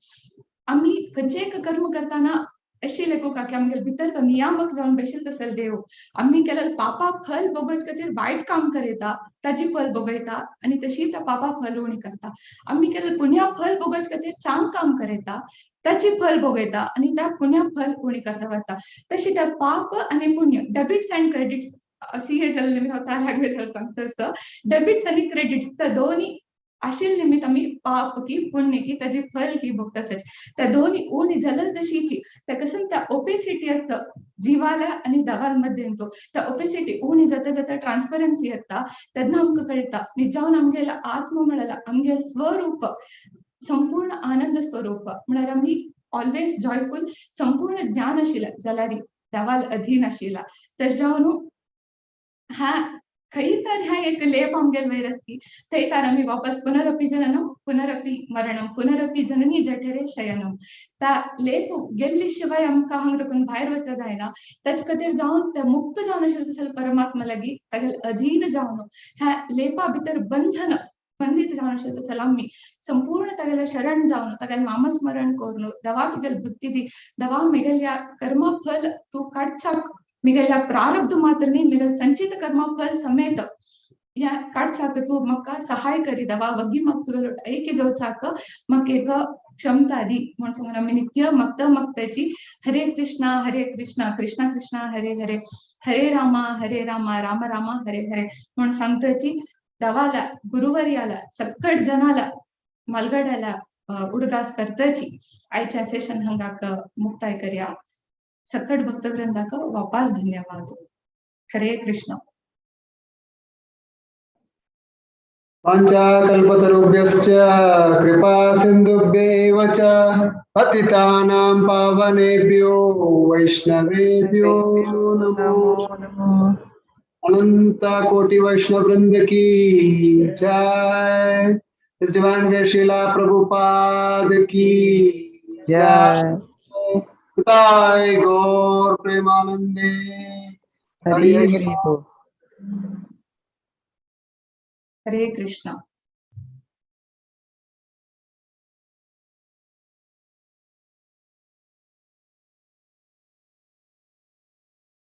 आमी खंयचें एक कर्म करतना अशी लेखूक की आमगेले भितर तो नियामक जावन बेशील तसल देव आमी केलें पापा फल भोगोवचे खातीर वायट काम करता ताजी फल भोगयता आनी तशी त्या पापा फल उणी करता। आमी केलें पुण्या फल भोगोवचे खातीर चांग काम करता ताची फल भोगयता आनी त्या पुण्या फल उणी करता वता। तशी त्या पाप आनी पुण्य डेबिट्स अँड क्रेडिट्स अशी हे जाल्ले निमित्त हांव त्या लँग्वेजार सांगता तसो डेबिट्स आनी क्रेडिट्स त्या दोनी आशिल्ले निमित्त आमी पाप की पुण्य की ताजी फल की भोगता त्या दोनी उणी जालें तशीची त्या कसन त्या ओपेसिटी आसता जिवाला आनी दवाल मध्ये तो त्या ओपेसिटी उणी जाता जाता ट्रान्सपरन्सी येता तेन्ना आमकां कळटा निजावन आमगेला आत्म म्हळ्यार आमगेलें स्वरूप संपूर्ण आनंद स्वरूप म्हळ्यार आमी ऑलवेज जॉयफूल संपूर्ण ज्ञान आशिल्लें जाल्यार देवाल अधीन आशिल्ला। तर जावन हा खंय तर ह्या एक लेप आमगेले वयर आसली थंय तर आमी वापस पुनरपी जननम पुनरपी मरणम पुनरपी जननी जठरे शयनम त्या लेप गेल्ले शिवाय आमकां हांगा ताकून भायर वचूं जायना। ताचे खातीर जावन ते मुक्त जावन आशिल्ले तसले परमात्मा लागीं तागेले अधीन जावन ह्या लेपा भितर बंधन बंदित जावन आशिल्ले तसले आमी संपूर्ण तागेले शरण जावन तागेलें नामस्मरण करून देवा तुगेले भक्ती दी देवा मिगेल्या कर्मा फल तूं काडच्याक मिगेल्या प्रारब्ध मात्र न्ही मिगेल संचित कर्मा फल समेत ह्या काडचाक तूं म्हाका सहाय करीत वा वगी म्हाका तुगेलो ऐक्य जावचाक म्हाका एक क्षमता दी म्हूण सांगून आमी नित्य मक्त मक्तची हरे कृष्णा कृष्णा कृष्णा हरे हरे, हरे रामा राम राम हरे हरे म्हूण सांगतची दवाला गुरुवर्याला सक्कट जनाला मालगड्याला उडगास करतची आयच्या सेशन हंगाक मुक्ताय करया. सकट भक्तवृंदाक वापास धन्यवाद. हरे कृष्ण. वाञ्छाकल्पतरुभ्यश्च कृपा सिन्धुभ्येव च पतितानां पावनेभ्यो वैष्णवेभ्यो नमो नमो. अनंत कोटि वैष्णव वृंद की जय. His Divine Grace Srila Prabhupada की जय. जय. गौर प्रेमानंदे. हरी हरी बोल. हरे कृष्ण.